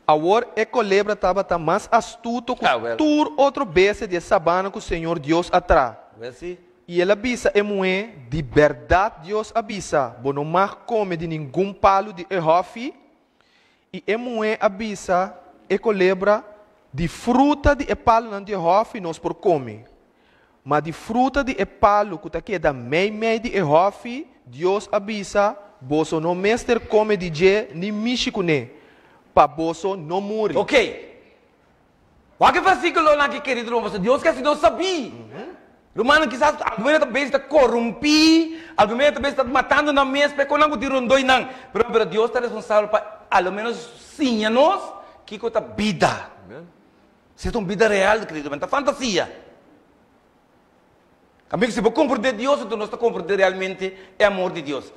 Awor e kolebra tabata mas astuto ku tur otro bestia di e sabana ku Señor Dios a traha. I el a bisa e muhé, Di bèrdat Dios a bisa, Bo no mag kome di ningun palu di e hòfi? I e muhé a bisa e kolebra, Di fruta di e palunan di e hòfi nos por kome, ma di fruta di e palu ku ta keda meimei di e hòfi, Dios a bisa, Boso no mester kome di dje ni mishi kuné, pa boso no muri.
Oké. Wak e versíkulonan aki, kerido ruman, pasobra Dios ke hasi nos sabí. Rumannan, kisas algun hende ta bezig ta korumpí, algun hende ta bezig ta matando nan mes pa e konan ku tin rondó i nan. Pero, pero Dios ta responsabel pa a lo ménos siña nos kiko ta bida. Si ta un bida real, kerido ruman, ta fantasia. Amigo, si bo komprendé Dios, enton nos ta komprendé realmente e amor di Dios.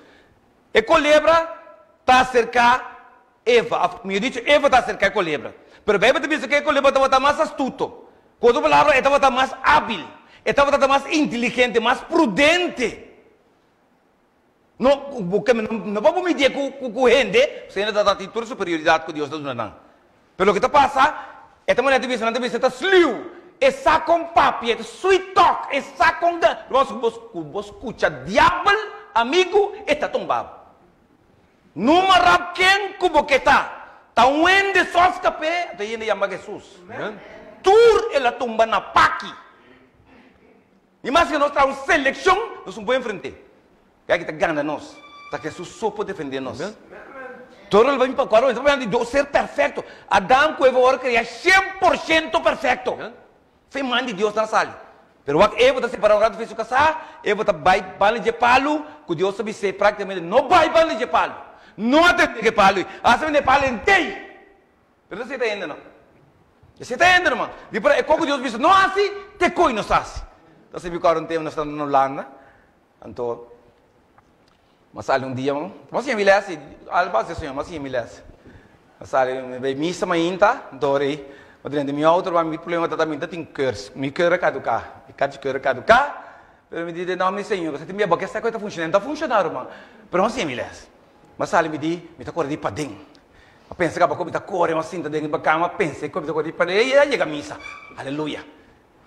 E kolebra ta aserká Eva, of mihor dicho, Eva ta aserká e kolebra. Pero Beibel ta bisa ku e kolebra tabata mas astuto. Ku otro palabra, e tabata mas ábil, e tabata mas inteligente, mas prudente. No, bo ke no pa bo midié ku ku hende, pasobra hende ta tin tur superioridat ku Dios ta duna nan. Pero loke ta pasa, e ta manera ta bisa, nan ta bisa e ta sluw, e sa kon papia, e ta sweet talk, e sa kon ga. Ruman, si bo ku bo skucha diabel, amigu, e ta tumba bo. Numa rap ken ku bo ke ta. Ta un hende so a skap'é, anto e hende yama Jesus. Tur el a tumba na paki. Ni maske nos traha un selekshon, nos no por enfrent'é. Kaya ki ta gana nos, ta Hesus so por defendé nos. Tur lo bin pa kuadro, ta papia di Dios ser perfekto. Adam ku Eva wòrdu kreá 100% perfekto. Fe man di Dios nan sali. Pero wak Eva ta separá un ratu fe su kasá, Eva ta bai banda dje palu ku Dios ta bis'é práktikamente no bai banda dje palu. No atendé ku e palu ei. Hasta bende e palu entei. Pero ta seta hende no. E seta hende ruman. Di por e kos ku Dios bisa no hasi, te koi nos hasi. Ta sibi ku ora un tempu nos ta na Hulanda, anto mi a sali un dia, mi a siña mi lès, alba hasi señor, mi a siña mi lès. Mi a sali, mi bai misa mainta, anto ora ei mi a drenta mi outo, ruman, mi problema ta mi ta tin kers, mi keur a kaduká, mi kachi keur a kaduká, pero mi di den nòmber di Señor, pasobra tin bia bo ke sa ku e ta funshoná, e no ta funshoná ruman, pero mi a siña mi lès. Mi a sali mi di, mi ta kore di paden. Mi a pensa kaba ku mi ta kore, mi a sinta den e kama, pensa ku mi ta kore di paden, ei a yega misa, aleluya.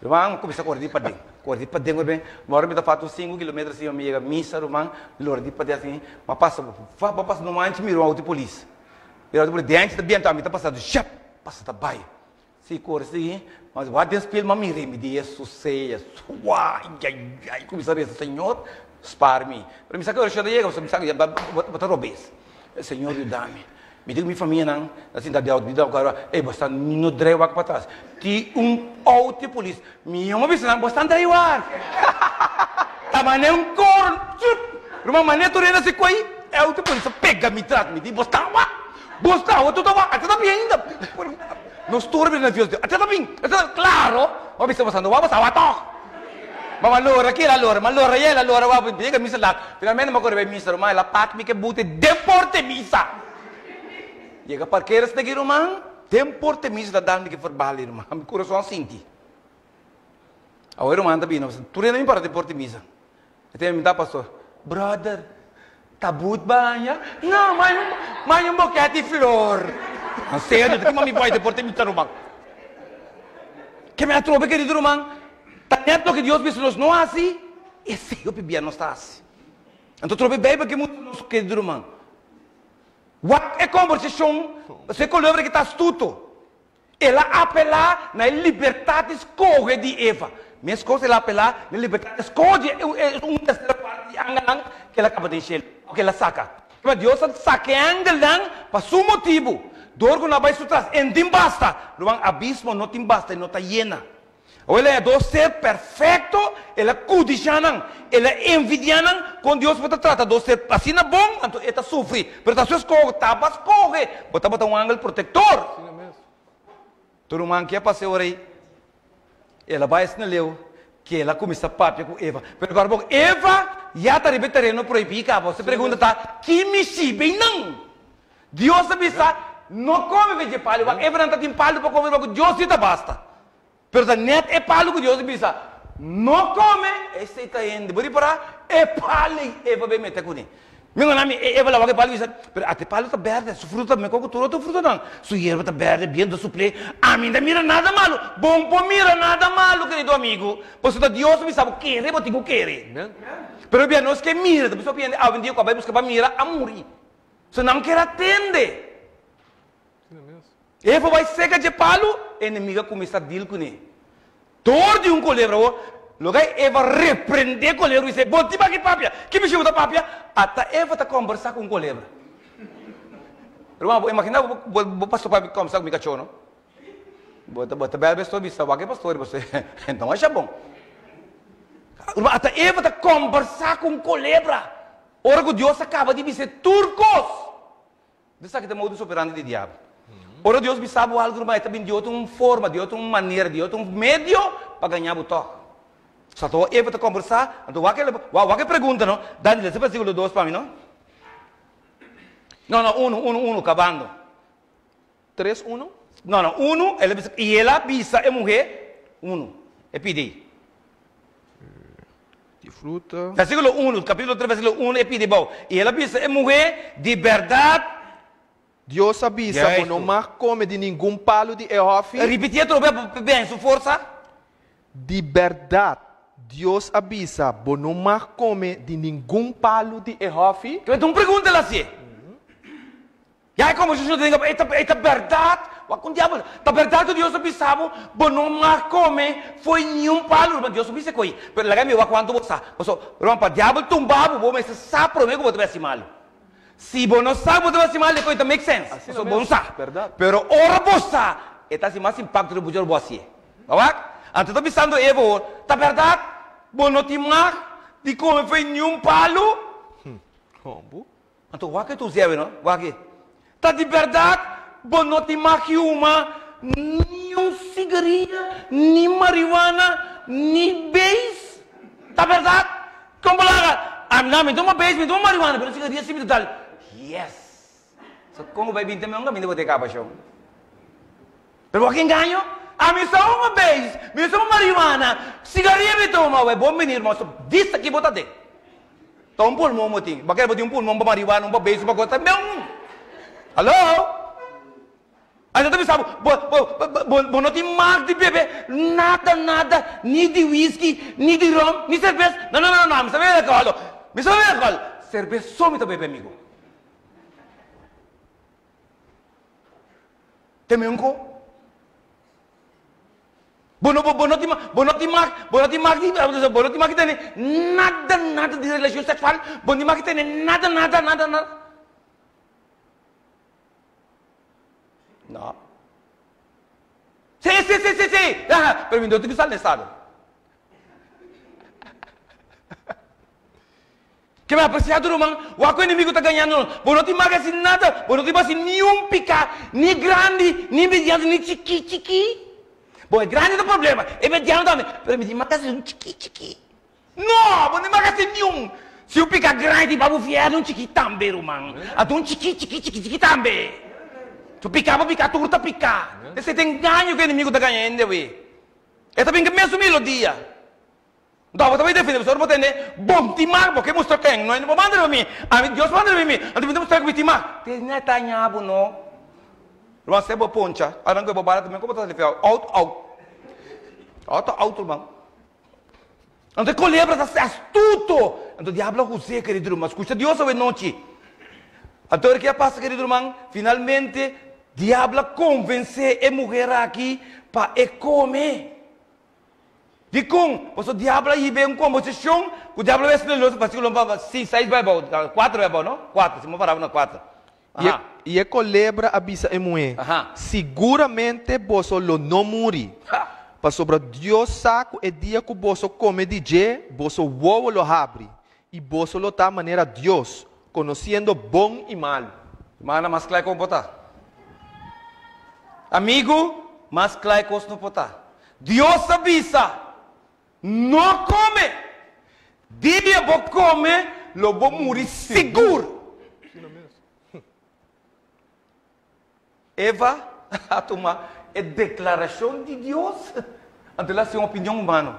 Ruman, mi kuminsá kore di paden, kore di paden, kore di paden, ora mi ta falta un sinku kilometer asina mi yega misa ruman, lora di paden asina, mi a pasa, mi a pasa no anchi mira un auto di polis, mira auto di polis, den anchi ta bienta, mi ta pasa, shep, pasa ta bai. Si kore si, mas wak den spil, mi a mira mi di Jesus sea, ai, ai, kuminsá resa, Señor, spar mi. Pero mi sa ku e orashon ta yega, pasobra mi sa ku ya bo ta robes. Señor yuda mi. Mi di ku mi famianan ta sinta den auto, mi di nan, ey bo sta no drai wak patras. Tin un auto di polis, mi a bisa nan, bo sta drai wak. Ta manera un koro, chup! Ruman manera tur hende a si koe, e auto di polis a pega mi tras. Mi di, bo sta wak, bo sta wak, tur ta wak, ata ta bin ainda. Nos tur a bira nervioso, ata ta bin, ata ta bin, klaro, bo a bisa bo sta wak, bo sta wak tòg. Ma ma lora kila lora, ma lora yela lora wak, bo yega misa lat. Finalmente mi a kore bai misa ruman, el a pak mi ke bute den porte misa. Yega parkera esaki aki ruman, den porte misa ta dal mi ke verbal ruman, mi kurason a sinti. Awe ruman ta bini, tur hende a bin para den porte misa. E ta mi pastor, brother, ta but baña? No, maña un boket di flor. En serio, ta kima mi bai den porte misa ruman. Ke mi atrobe kerido ruman, ta net loke Dios bisa nos no hasi, esei hopi bia nos ta hasi. Anto trobe Bijbel ke mustra nos kerido ruman. Wak e kombersashon, pasobra e kolebra ki ta astuto. El a apelá na e libertat di skohe di Eva. Meskos el a apelá na e libertat di skohe di e un tersera parti di angelnan ku el a kaba den shelu, ku el a saka. Kima Dios a saka e angelnan pa su motibu. Dor ku nan a bai su tras, e no tin basta. Ruman, abismo no tin basta, e no ta yena. Awor el a haña dos ser perfekto, el a kudishá nan, el a envidiá nan kon Dios por ta trata dos ser asina bon, anto e ta sufri. Pero ta su eskoho, taba skohe, bo tabata un angel protektor. Tur ruman ke a pasa e ora ei, el a bai asina leu ke el a kuminsá papia ku Eva. Pero kòrda bon, Eva ya ta riba e tereno prohibí kaba. Su pregunta ta, Ki mishi beinan? Dios a bisa, No kome fe dje palu. Wak, Eva nan ta tin palu pa kome, wak ku Dios si ta basta. Pero ta net e palu ku Dios a bisa, No kome, esei ta hende. Bo ripará? E palu ei Eva bai mete kuné. Mi ngona mi, e Eva la wak e palu i bisa, Pero ate palu ta bèrdè, su fruta ta mekor ku tur otro frutanan. Su yerba ta bèrdè, bientu ta supl'é. Ami no ta mira nada malu. Bo no por mira nada malu, kerido amigu, pasobra ta Dios a bisa bo kere, bo tin ku kere. Pero bia nos ke mira, ta bisa hopi hende awendia ku a bai buska pa mira, a muri. So nan kier a tende. Eva bai seka dje palu, enemigu a kuminsá dil kuné. Dor di un kolebra awor, loke Eva reprendé kolebra i bis'é, Bo tin baki papia? Ki mishi bo ta papia? Ata Eva ta kombersá ku un kolebra. Ruman, bo imaginá bo bo pastor papia kombersá ku mi kachó, no? Bo ta bo ta bèl bes bisa wak e pastor pasobra e no masha bon. Ruman, ata Eva ta kombersá ku un kolebra. Ora ku Dios a kaba di bis'é tur kos, Dios sa ki ta modus operandi di diabel. Ora Dios bisa bo algu ruman, e ta bin di otro un forma, di otro un manera, di otro un medio pa gaña bo tòg. Sa ta Eva ta kombersá, anto wak el, wak e pregunta no. Dani, lesa versíkulo dos pa mi no. No, no, unu, unu, unu, kabando.
Tres unu?
No, no, unu, el a bisa, i el a bisa e muhé, unu, e pidi.
Di fruta.
Versíkulo unu, kapítulo tres, versíkulo unu, e pidi bou. I el a bisa e muhé, Di bèrdat.
Dios a bisa, Bo no mag kome di ningun palu di e hòfi.
Ripití atrobe pa bèn su forsa.
Di bèrdat, Dios a bisa, Bo no mag kome di ningun palu di e hòfi.
Kibet un pregunta el a hasié. Ya e kombersashon ta den e ta e ta bèrdat? Wak un diabel, ta bèrdat ku Dios a bisa bo, bo no mag kome fo'i niun palu? Ruman, Dios no bisa ko'i. Pero laga mi wak kuantu bo sa. Pasobra, ruman, pa diabel tumba bo, bo mester sa promé ku bo ta bai hasi malu. Si bo no sa ku bo ta bai hasi malu, e ko'i ta make sense, pasobra bo no sa. Pero ora bo sa, e ta hasi mas impakto riba bo dje ora bo hasié. Bo wak? Anto ta bisando Eva awor, ta bèrdat? Bo no tin mag di kome fo'i niun palu? Anto wak e tur siawe no, wak e. Ta di bèrdat bo no tin mag huma ni un sigaria, ni marihuana, ni beis? Ta bèrdat? Kon bo laga? Ami no, mi tuma beis, mi tuma marihuana, pero sigaria si mi ta dal. Yes! So kon bo bai binti mi un kaminda bo ta e kaba shon? Pero wak engaño? Ami sa huma beis, mi sa huma marihuana, sigaria mi tuma, wè bon bini hermoso, disa ki bo ta den. Ta un pulmon bo tin, bo kere bo tin un pulmon pa marihuana, un pa beis, un pa kos, ta meun. Hallo? Anto ta bisa bo, bo, bo, bo, bo no tin mag di bebe nada, nada, ni di whisky, ni di rom, ni serbes. No, no, no, no, ami sa bebe alkohol, mi sa bebe alkohol. Serbes so mi ta bebe, amigo. Te mi un ko. Bo no, bo no tin, bo no tin mag, bo no tin mag di, bo no tin mag di tene nada, nada di relashon seksual, bo no tin mag di tene nada, nada, nada, nada. No. Si, si, si, si, si. Aha, pero mi no tin ku sali na estado. Ke mi apresiado ruman, wak ku enemigu ta gañando nos. Bo no tin mag hasi nada, bo no tin hasi niun piká, ni grandi, ni mediano, ni chikí chikí. Bo, e grandi ta problema, e mediano tambe, pero mi tin mag hasi un chikí chikí. No, bo no tin mag hasi niun. Si un piká grandi tin pa bo fièrnu, un chikí tambe, ruman. Anto un chikí chikí chikí chikí tambe. So piká bo piká, tur ta piká. Esei ta engaño ku enemigu ta gaña hende awe. E ta bin ku e mesun melodia. Nto bo ta bai defende pasobra bo tende bon tin mag bo ke mustra ken no bo manda riba mi ami Dios manda riba mi anto mi ta mustra ku mi tin mag te na ta ña bo no ruman se bo poncha aran ku bo bala tambe komo ta sali feo out out out ta out ruman anto e kolebra ta astuto anto diablo a hus'é kerido ruman skucha Dios awe nochi anto ora ke a pasa kerido ruman finalmente diablo a konvensé e muher aki pa e kome. Dikon? Pasobra diablo a hiba un kombersashon ku diablo a wes lelo versikulo seis bai abou, kuater bai abou, no? Kuater, si bo paraba na kuater. Aha.
I e kolebra a bisa e muhé, Siguramente boso lo no muri, pasobra Dios sa ku e dia ku boso kome di dje, boso wowo lo habri, i boso lo ta manera Dios, konosiendo bon i malu.
Mana mas klai kon por ta? Amigu, mas klai kos no por ta. Dios a bisa, No kome! Dia bo kome, lo bo muri sigur! Eva a tuma e deklarashon di Dios, anto el a hasi un opinion humano.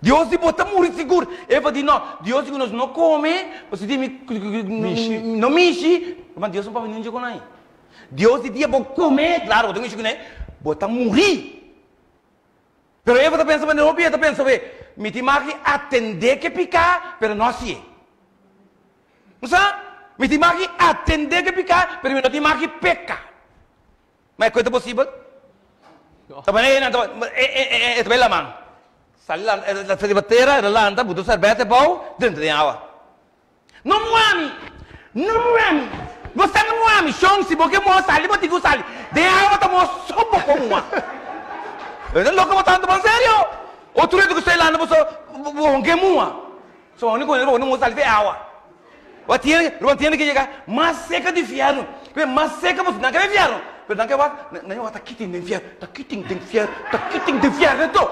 Dios di bo ta muri sigur! Eva di, No, Dios di ku nos no kome, pasobra di mi no mishi. Ma Dios no papia nunca ku nan. Dios di dia bo come, claro, bo ta mishi cune, bo ta muri. Pero Eva ta pensa manera hopi e ta pensa we, mi tin mag di atende ke pica, pero no hacié. Bo sa? Mi tin mag di atende ke pica, pero mi no tin mag di peca. Ma e koe ta posibel? Ta manera e nan ta, e ta bai laman. Sali lanta, riba tera, e ta lanta, buta serbete abou, drenta den awa. No mua mi! No mua mi! Bo sa no mua mi! Shon, si bo ke mua sali bo tin ku sali. Den awa ta mua so bo por mua. E ta loko bo tantu bo nserio? Otro hende ku sta landa bo so bo no ke mua. So uniko hende ku bo no mua sali ta e awa. Bo tiene bo tiene ke yega mas seka di fiernu. Mas seka bo nan ke bai fiernu. Pero nan ke wak nan wak ta kitin den fiernu, ta kitin den fiernu, ta kitin den fiernu to.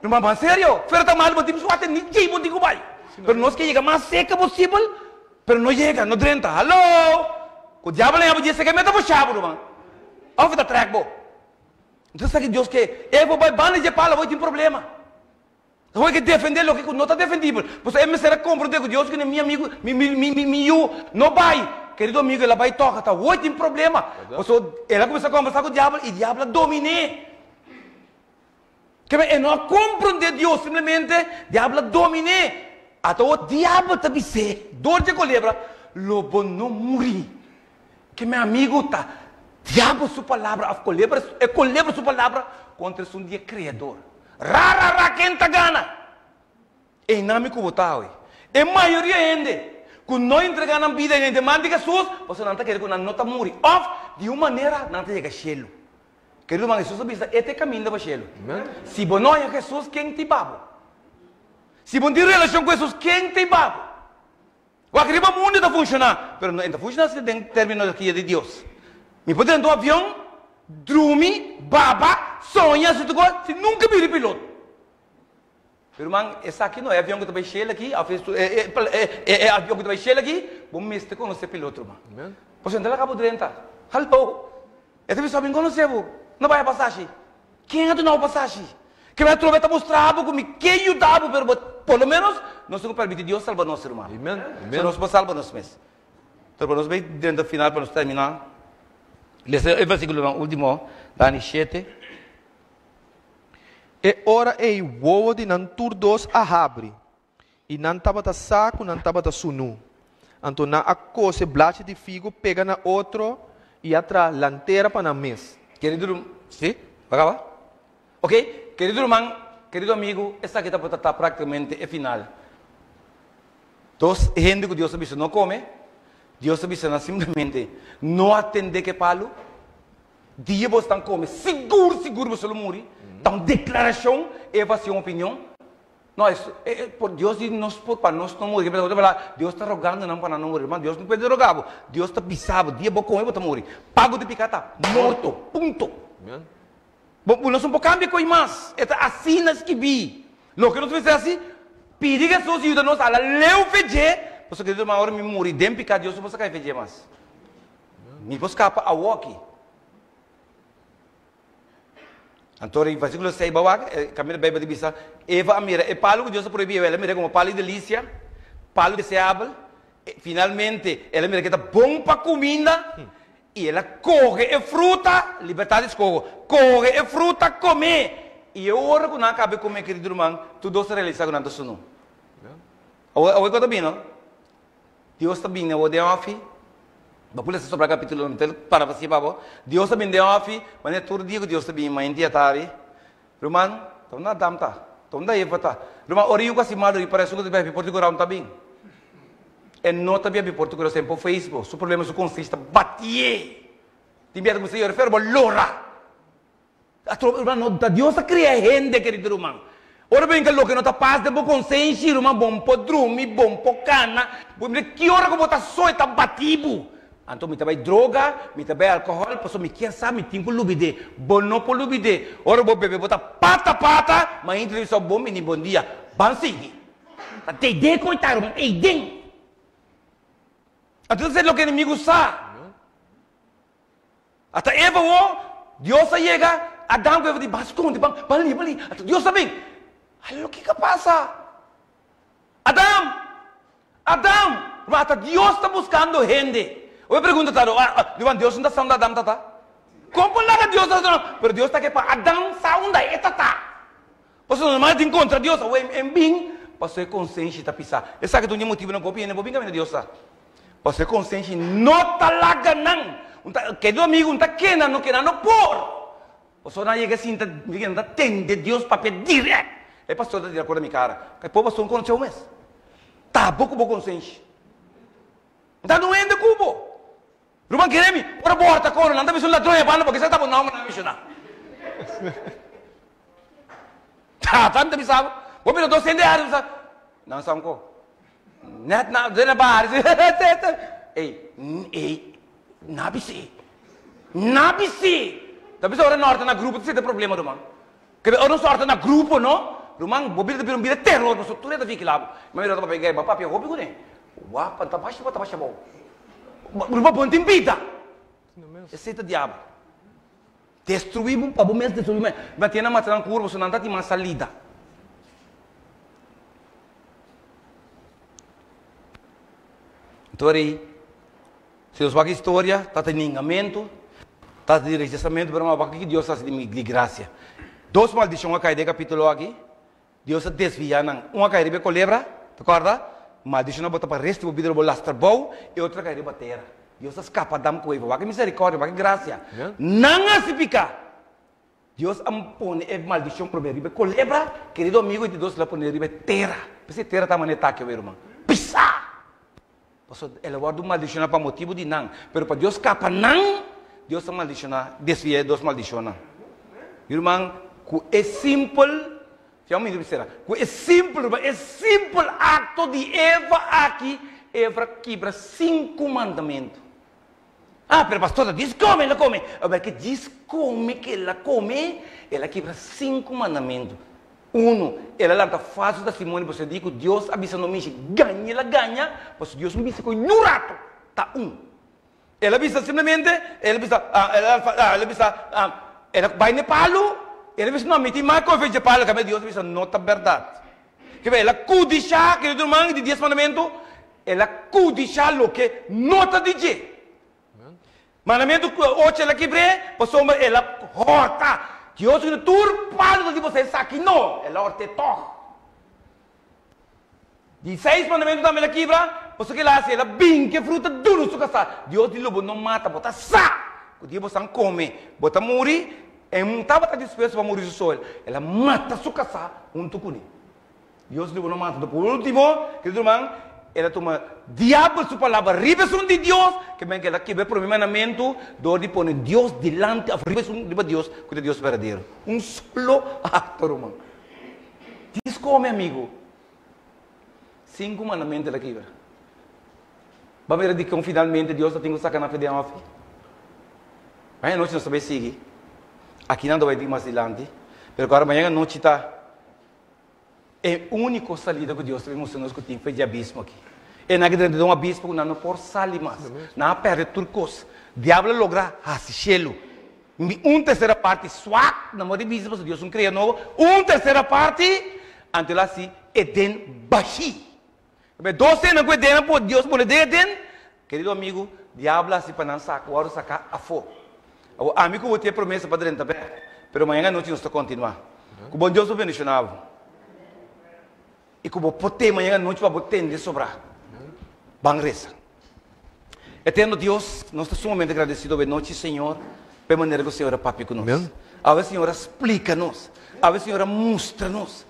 Ruman bo nserio? Fero ta mal bo tin suerte ni djei bo tin ku bai. Pero nos ke yega mas seka posibel, pero no yega, no drenta. Hallo! Ku diabel a yama dje seka meta bo shabu, ruman. Of e ta trek bo. Entonces esaki Dios ke, e bo bai banda dje palo bo tin problema. Bo ke defende loke ku no ta defendibel. Pasobra e mester a komprende ku Dios kende mi amigu, mi mi mi mi yu no bai. Kerido amigu el a bai toka ta hoy tin problema. Pasobra el a kuminsa kombersa ku diabel i diabel a domin'é. Keme e no a komprondé Dios, simplemente diabel a domin'é. Ata awor diabel ta bis'é dor dje kolebra, Lo bo no muri. Ke mi amigu ta diabel su palabra of kolebra e kolebra su palabra kontra esun di e Kreador. Ra ra ra ken ta gana? Einan mi ku bo ta awe. E mayoria hende ku no entregá nan bida den e man di Hesus pasobra nan ta kere ku nan no ta muri òf di un manera nan ta yega shelu. Kerido ruman, Hesus a bisa, E ta e kaminda pa shelu. Si bo no haña Hesus, ken ta iba bo? Si bo no tin relashon ku Hesus, ken ta iba bo? Wak riba mundu ta funshoná, pero no e ta funshoná asina den terminologia di Dios. Mi por drenta un avion, drumi, baba, soña, hasi tur kos, si nunka bira piloto. Pero ruman, esaki no e avion ku ta bai shel aki, òf e avion ku ta bai shel aki, bo mester konosé piloto, ruman. Pasobra no ta laga bo drenta. Hallo! E ta bisa, Mi konosé bo, no bai a pasashi. Ken a duna bo pasashi? Ke mi atrobe ta mustra bo ku mi ke yuda bo, pero bo por lo ménos nos tin ku permití Dios salba nos, ruman. So nos por salba nos mes. Pero pa nos bai drenta final pa nos terminá, lesa e versíkulonan último, Dani shete.
E ora ei wowo di nan tur dos a habri, i nan tabata sa ku nan tabata sunú. Anto nan a kose blachi di figu pega na otro i a traha lantera pa nan mes.
Kerido ruman, sí? Bo a kaba? Ok, kerido ruman, kerido amigu, esaki ta por ta praktikamente e final. Dos hende ku Dios a bisa no kome, Dios a bisa nan simplemente no atendé ku e palu. Dia bo stan kome, sigur sigur boso lo muri. Ta un deklarashon, Eva hasi un opinion. No, es, e, e, por Dios di nos por pa nos no muri. Dios ta rogando nan pa nan no muri. Hermano, Dios no puede roga bo. Dios ta bisa bo, dia bo kome bo ta muri. Pago di piká ta morto. Punto. Bo, bo nos no por kambia koi mas. E ta asina skibí. Loke nos mester hasi, pidi Hesus yuda nos hala leu fe dje, pasobra kerido hermano, ora mi muri den piká, Dios no por saka e fe dje mas. Mi por skapa awoki. Anto den versíkulo 6 bo wak, e kaminda Beibel ta bisa, Eva a mira e palu ku Dios a prohibí, el a mira komo palu di delisia, palu deseabel, finalmente el a mira ke ta bon pa kuminda, i el a kohe e fruta, libertat di skoho, kohe e fruta kom'é. I e ora ku nan a kaba di kom'é, kerido ruman, tur dos a realisá ku nan ta sunú. Awor, awor kua ta bini, no? Dios ta bini awor den òfi, bo por lesa sobra kapítulo, mi ta para pa siña pa bo. Dios ta bini den òfi, manera tur dia ku Dios ta bini mainta i atardi. Ruman, ta unda Adam ta? Ta unda Eva ta? Ruman, ora yu ku hasi malu i parese ku ta biaha por di Korau ta bin. E no ta biaha por di Korau semper Facebook, su problema su konsenshi ta batié. Tin biaha ta kuminsá yora fer bo lora. Atrobe, ruman, no ta Dios a kria hende, kerido ruman. Ora bo hinka loke no ta pas den bo konsenshi, ruman, bo no por drumi, bo no por kana. Bo mira ki ora ku bo ta so e ta bati bo. Anto mi ta bai droga, mi ta bai alkohòl, pasobra mi kier sa mi tin ku lubid'é. Bo no por lubid'é. Ora bo bebe bo ta pata pata, mainta ta bisa bo bon bini, bon dia. Ban sigui. Ta deidé ku e ta, ruman, eiden. Anto ta ser loke enemigu sa. Ata Eva wo, Dios a yega, Adam ku Eva di ban skonde, ban, ban li, ban li. Ata Dios a bin. Alo kiko a pasa? Adam! Adam! Ruman, ata Dios ta buskando hende. Bo pregunta ta, ruman, Dios no ta sa unda Adam ta ta? Kon por laga Dios ta sa? Pero Dios ta ke pa Adam sa unda e ta ta. Pasobra normal tin kontra Dios, awor e bin pasobra e konsenshi ta pisá. Esaki ta un di e motibunan ku hopi hende por bin kaminda Dios ta. Pasobra e konsenshi no ta laga nan. Un ta, kerido amigu, un ta kena no kena no por. Pasobra nan yega sinta, nan ta tende Dios papia dirèkt. E pastor ta tira kor na mi kara. E por pastor no konosé bo mes. Ta bo ku bo konsenshi. N ta no hende ku bo. Ruman kere mi, ora bo horta koro, nan ta bisa un ladron e banda, porque sa ta bo nomber nan menshoná. Tata mi ta bisa bo, bo mira dos hende ari, bo sa, nan sa un ko. Net na, den na bar, ey, ey, na bis'é, na bis'é. Ta bisa ora nan horta na grupo ta sete problema, ruman. Kebe ora nos horta na grupo, no, ruman, bo bida ta bira un bida teror, pasobra tur e ta vigilá bo. Mi mira ta papia gay, bo a papia hopi kuné. Wak, ta basha bo, ta basha bo. Ruman, bo no tin bida. Esei ta diabel. Destruí bo pa bo mes destruí bo mes. Bo a tene mata nan kurpo, so nan ta tin mas salida. Anto rei, si nos wak historia, ta tin ningamentu, ta tin rechasamentu, pero wak kiko Dios a hasi di grasia. Dos maldishon a kai den e kapitulo aki, Dios a desviá nan. Un a kai riba e kolebra, ta kòrda? Maldishon a bota pa restu di bo bida lo bo lastra bou, e otro a kai riba tera. Dios a skapa Adam ku Eva. Wak e miserikòrdia, wak e grasia. Nan a hasi piká. Dios a pone e maldishon promé riba e kolebra, kerido amigo, i di dos el a pone riba e tera. P'esei e tera ta manera taki awe, ruman. Pisá! Pasobra el a wòrdu maldishoná pa motibu di nan. Pero pa Dios skapa nan, Dios a maldishoná, desviá e dos maldishonnan. Mi ruman, ku e simpel, fia un minuto mi sera, ku e simpel, ruman, e simpel akto di Eva aki, Eva kibra sinku mandamentu. Ah, pero pastor ta djis kome el a kome. Awor ke djis kome ke el a kome, el a kibra sinku mandamentu. Unu, el a lanta falsu testimonio pasobra di ku Dios a bisa no mishi gaña el a gaña, pasobra Dios no bisa ku niun rato ta un. El a bisa simplemente, el a bisa, el a el a bisa, el a bai na e palu, el a bisa no mi tin mas konfia dje palu, kamba Dios a bisa no ta bèrdat. Kibè el a kudishá, kerido ruman, di dies mandamentu, el a kudishá loke no ta di dje. Mandamentu ocho el a kibr'é, pasobra el a hòrta. Dios a duna tur palu ta di boso, esaki no, el a hòrt'é tòg. Di seis mandamentu tambe el a kibra, pasobra ke el a hasi, el a binka e fruta duna su kasá. Dios di lo bo no mata, bo ta sa ku dia bo san kome, bo ta muri. E no tabata dispuesto pa muri su so, el a mata su kasá huntu kuné. Dios di bo no mata. Por último, querido ruman, el a tuma diabel su palabra riba esun di Dios, ke men ke el a kibra e promé mandamentu dor di pone Dios dilanti òf riba esun riba Dios ku ta Dios berdadero. Un solo akto, ruman. Djis kome, amigu. Sinku mandamentu el a kibra. Bo a mira dikon finalmente Dios ta tin ku saka nan fe den òfi? Mañana anochi nos ta bai sigui. Akinan ta bai tin mas dilanti. Pero ku ora mañana anochi ta e úniko salida ku Dios ta bin mustra nos ku tin fe dje abismo aki. E nan ki drenta den un abismo ku nan no por sali mas. Nan a pèrdè tur kos. Diablo a logra hasi shelu. Un tersera parti swak, nan por bisa pasobra Dios un krea nobo. Un tersera parti, anto el a hasi Eden bashí. E dos tenan ku Eden a pone, Dios pone den Eden, kerido amigu, diablo a hasi pa nan saka, wòrdu saká afó. Awor, ami ku bo tin e promesa pa drenta bèk, pero mañan anochi nos ta kontinuá. Ku bon Dios por bendishoná bo i ku bo por tei mañan anochi pa bo tende sobrá. Ban resa. Eterno Dios, nos ta sumamente gradesido awe nochi, Señor, pa e manera ku Señor a papia ku nos. Awe Señor a splika nos. Awe Señor a mustra nos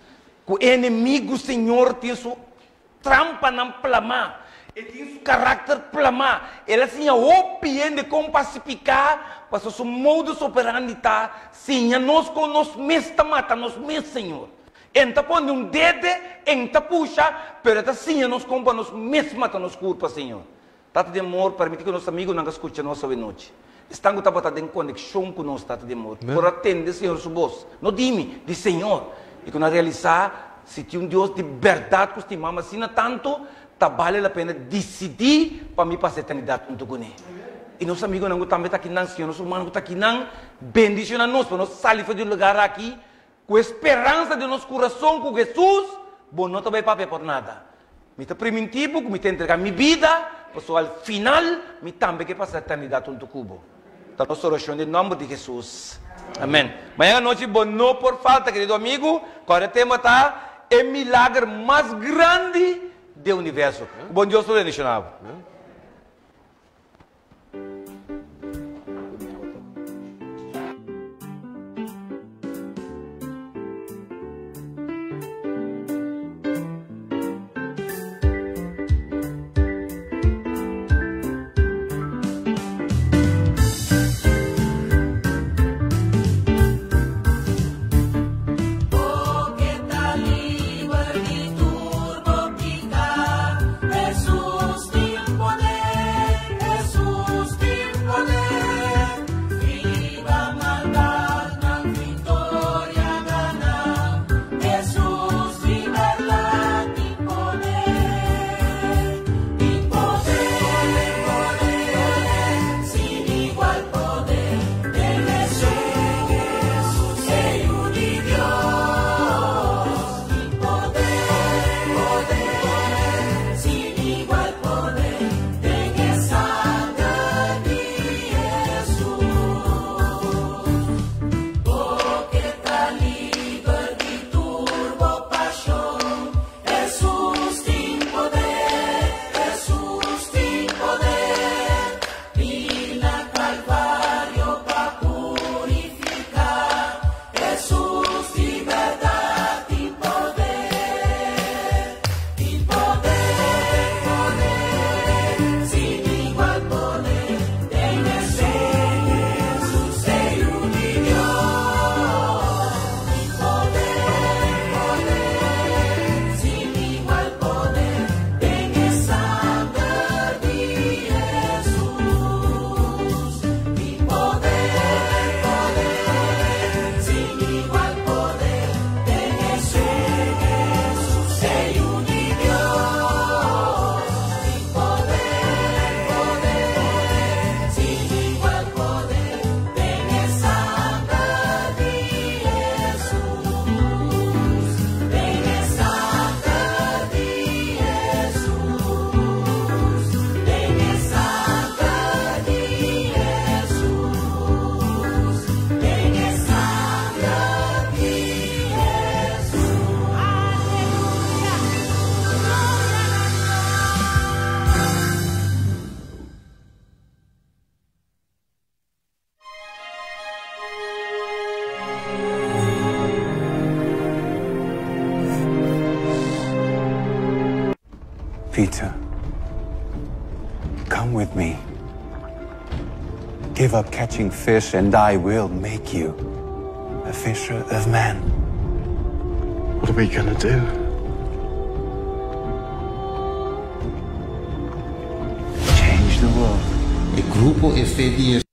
Ku e enemigu, Señor, tin su trampanan plamá, e tin su karakter plamá. El a siña hopi hende kon pa hasi piká, pasobra su modus operandi ta siña nos kon nos mes ta mata nos mes, Señor. E no ta pone un dede, e no ta pusha, pero e ta siña nos kon pa nos mes mata nos kurpa, Señor. Tata di amor, permití ku nos amigunan ka skucha nos awe nochi. Esnan ku tabata den konekshon ku nos, Tata di amor, por a tende Señor su bos, no di mi, di Señor, i ku nan realisá si tin un Dios di bèrdat ku stima mi asina tantu, ta bale la pena disidí pa mi pasa eternidat huntu kuné. I nos amigunan ku tambe ta akinan, Señor, nos rumannan ku ta akinan, bendishoná nos pa nos sali for di e lugar aki ku e speransa den nos kurason ku Hesus, bo no ta bai papia por nada. Mi ta primintí bo ku mi ta entregá mi bida, pasobra al final mi tambe ke pasa eternidat huntu ku bo. Ta nos orashon den nòmber di Hesus. Amèn. Mañana anochi bo no por falta, kerido amigu, kòrda e tema ta E milager mas grandi den universo. Ku bon Dios lo bendishoná bo.
Peter, come with me. Give up catching fish, and I will make you a fisher of men.
What are we gonna do?
Change the world.
E grupo E Fe di.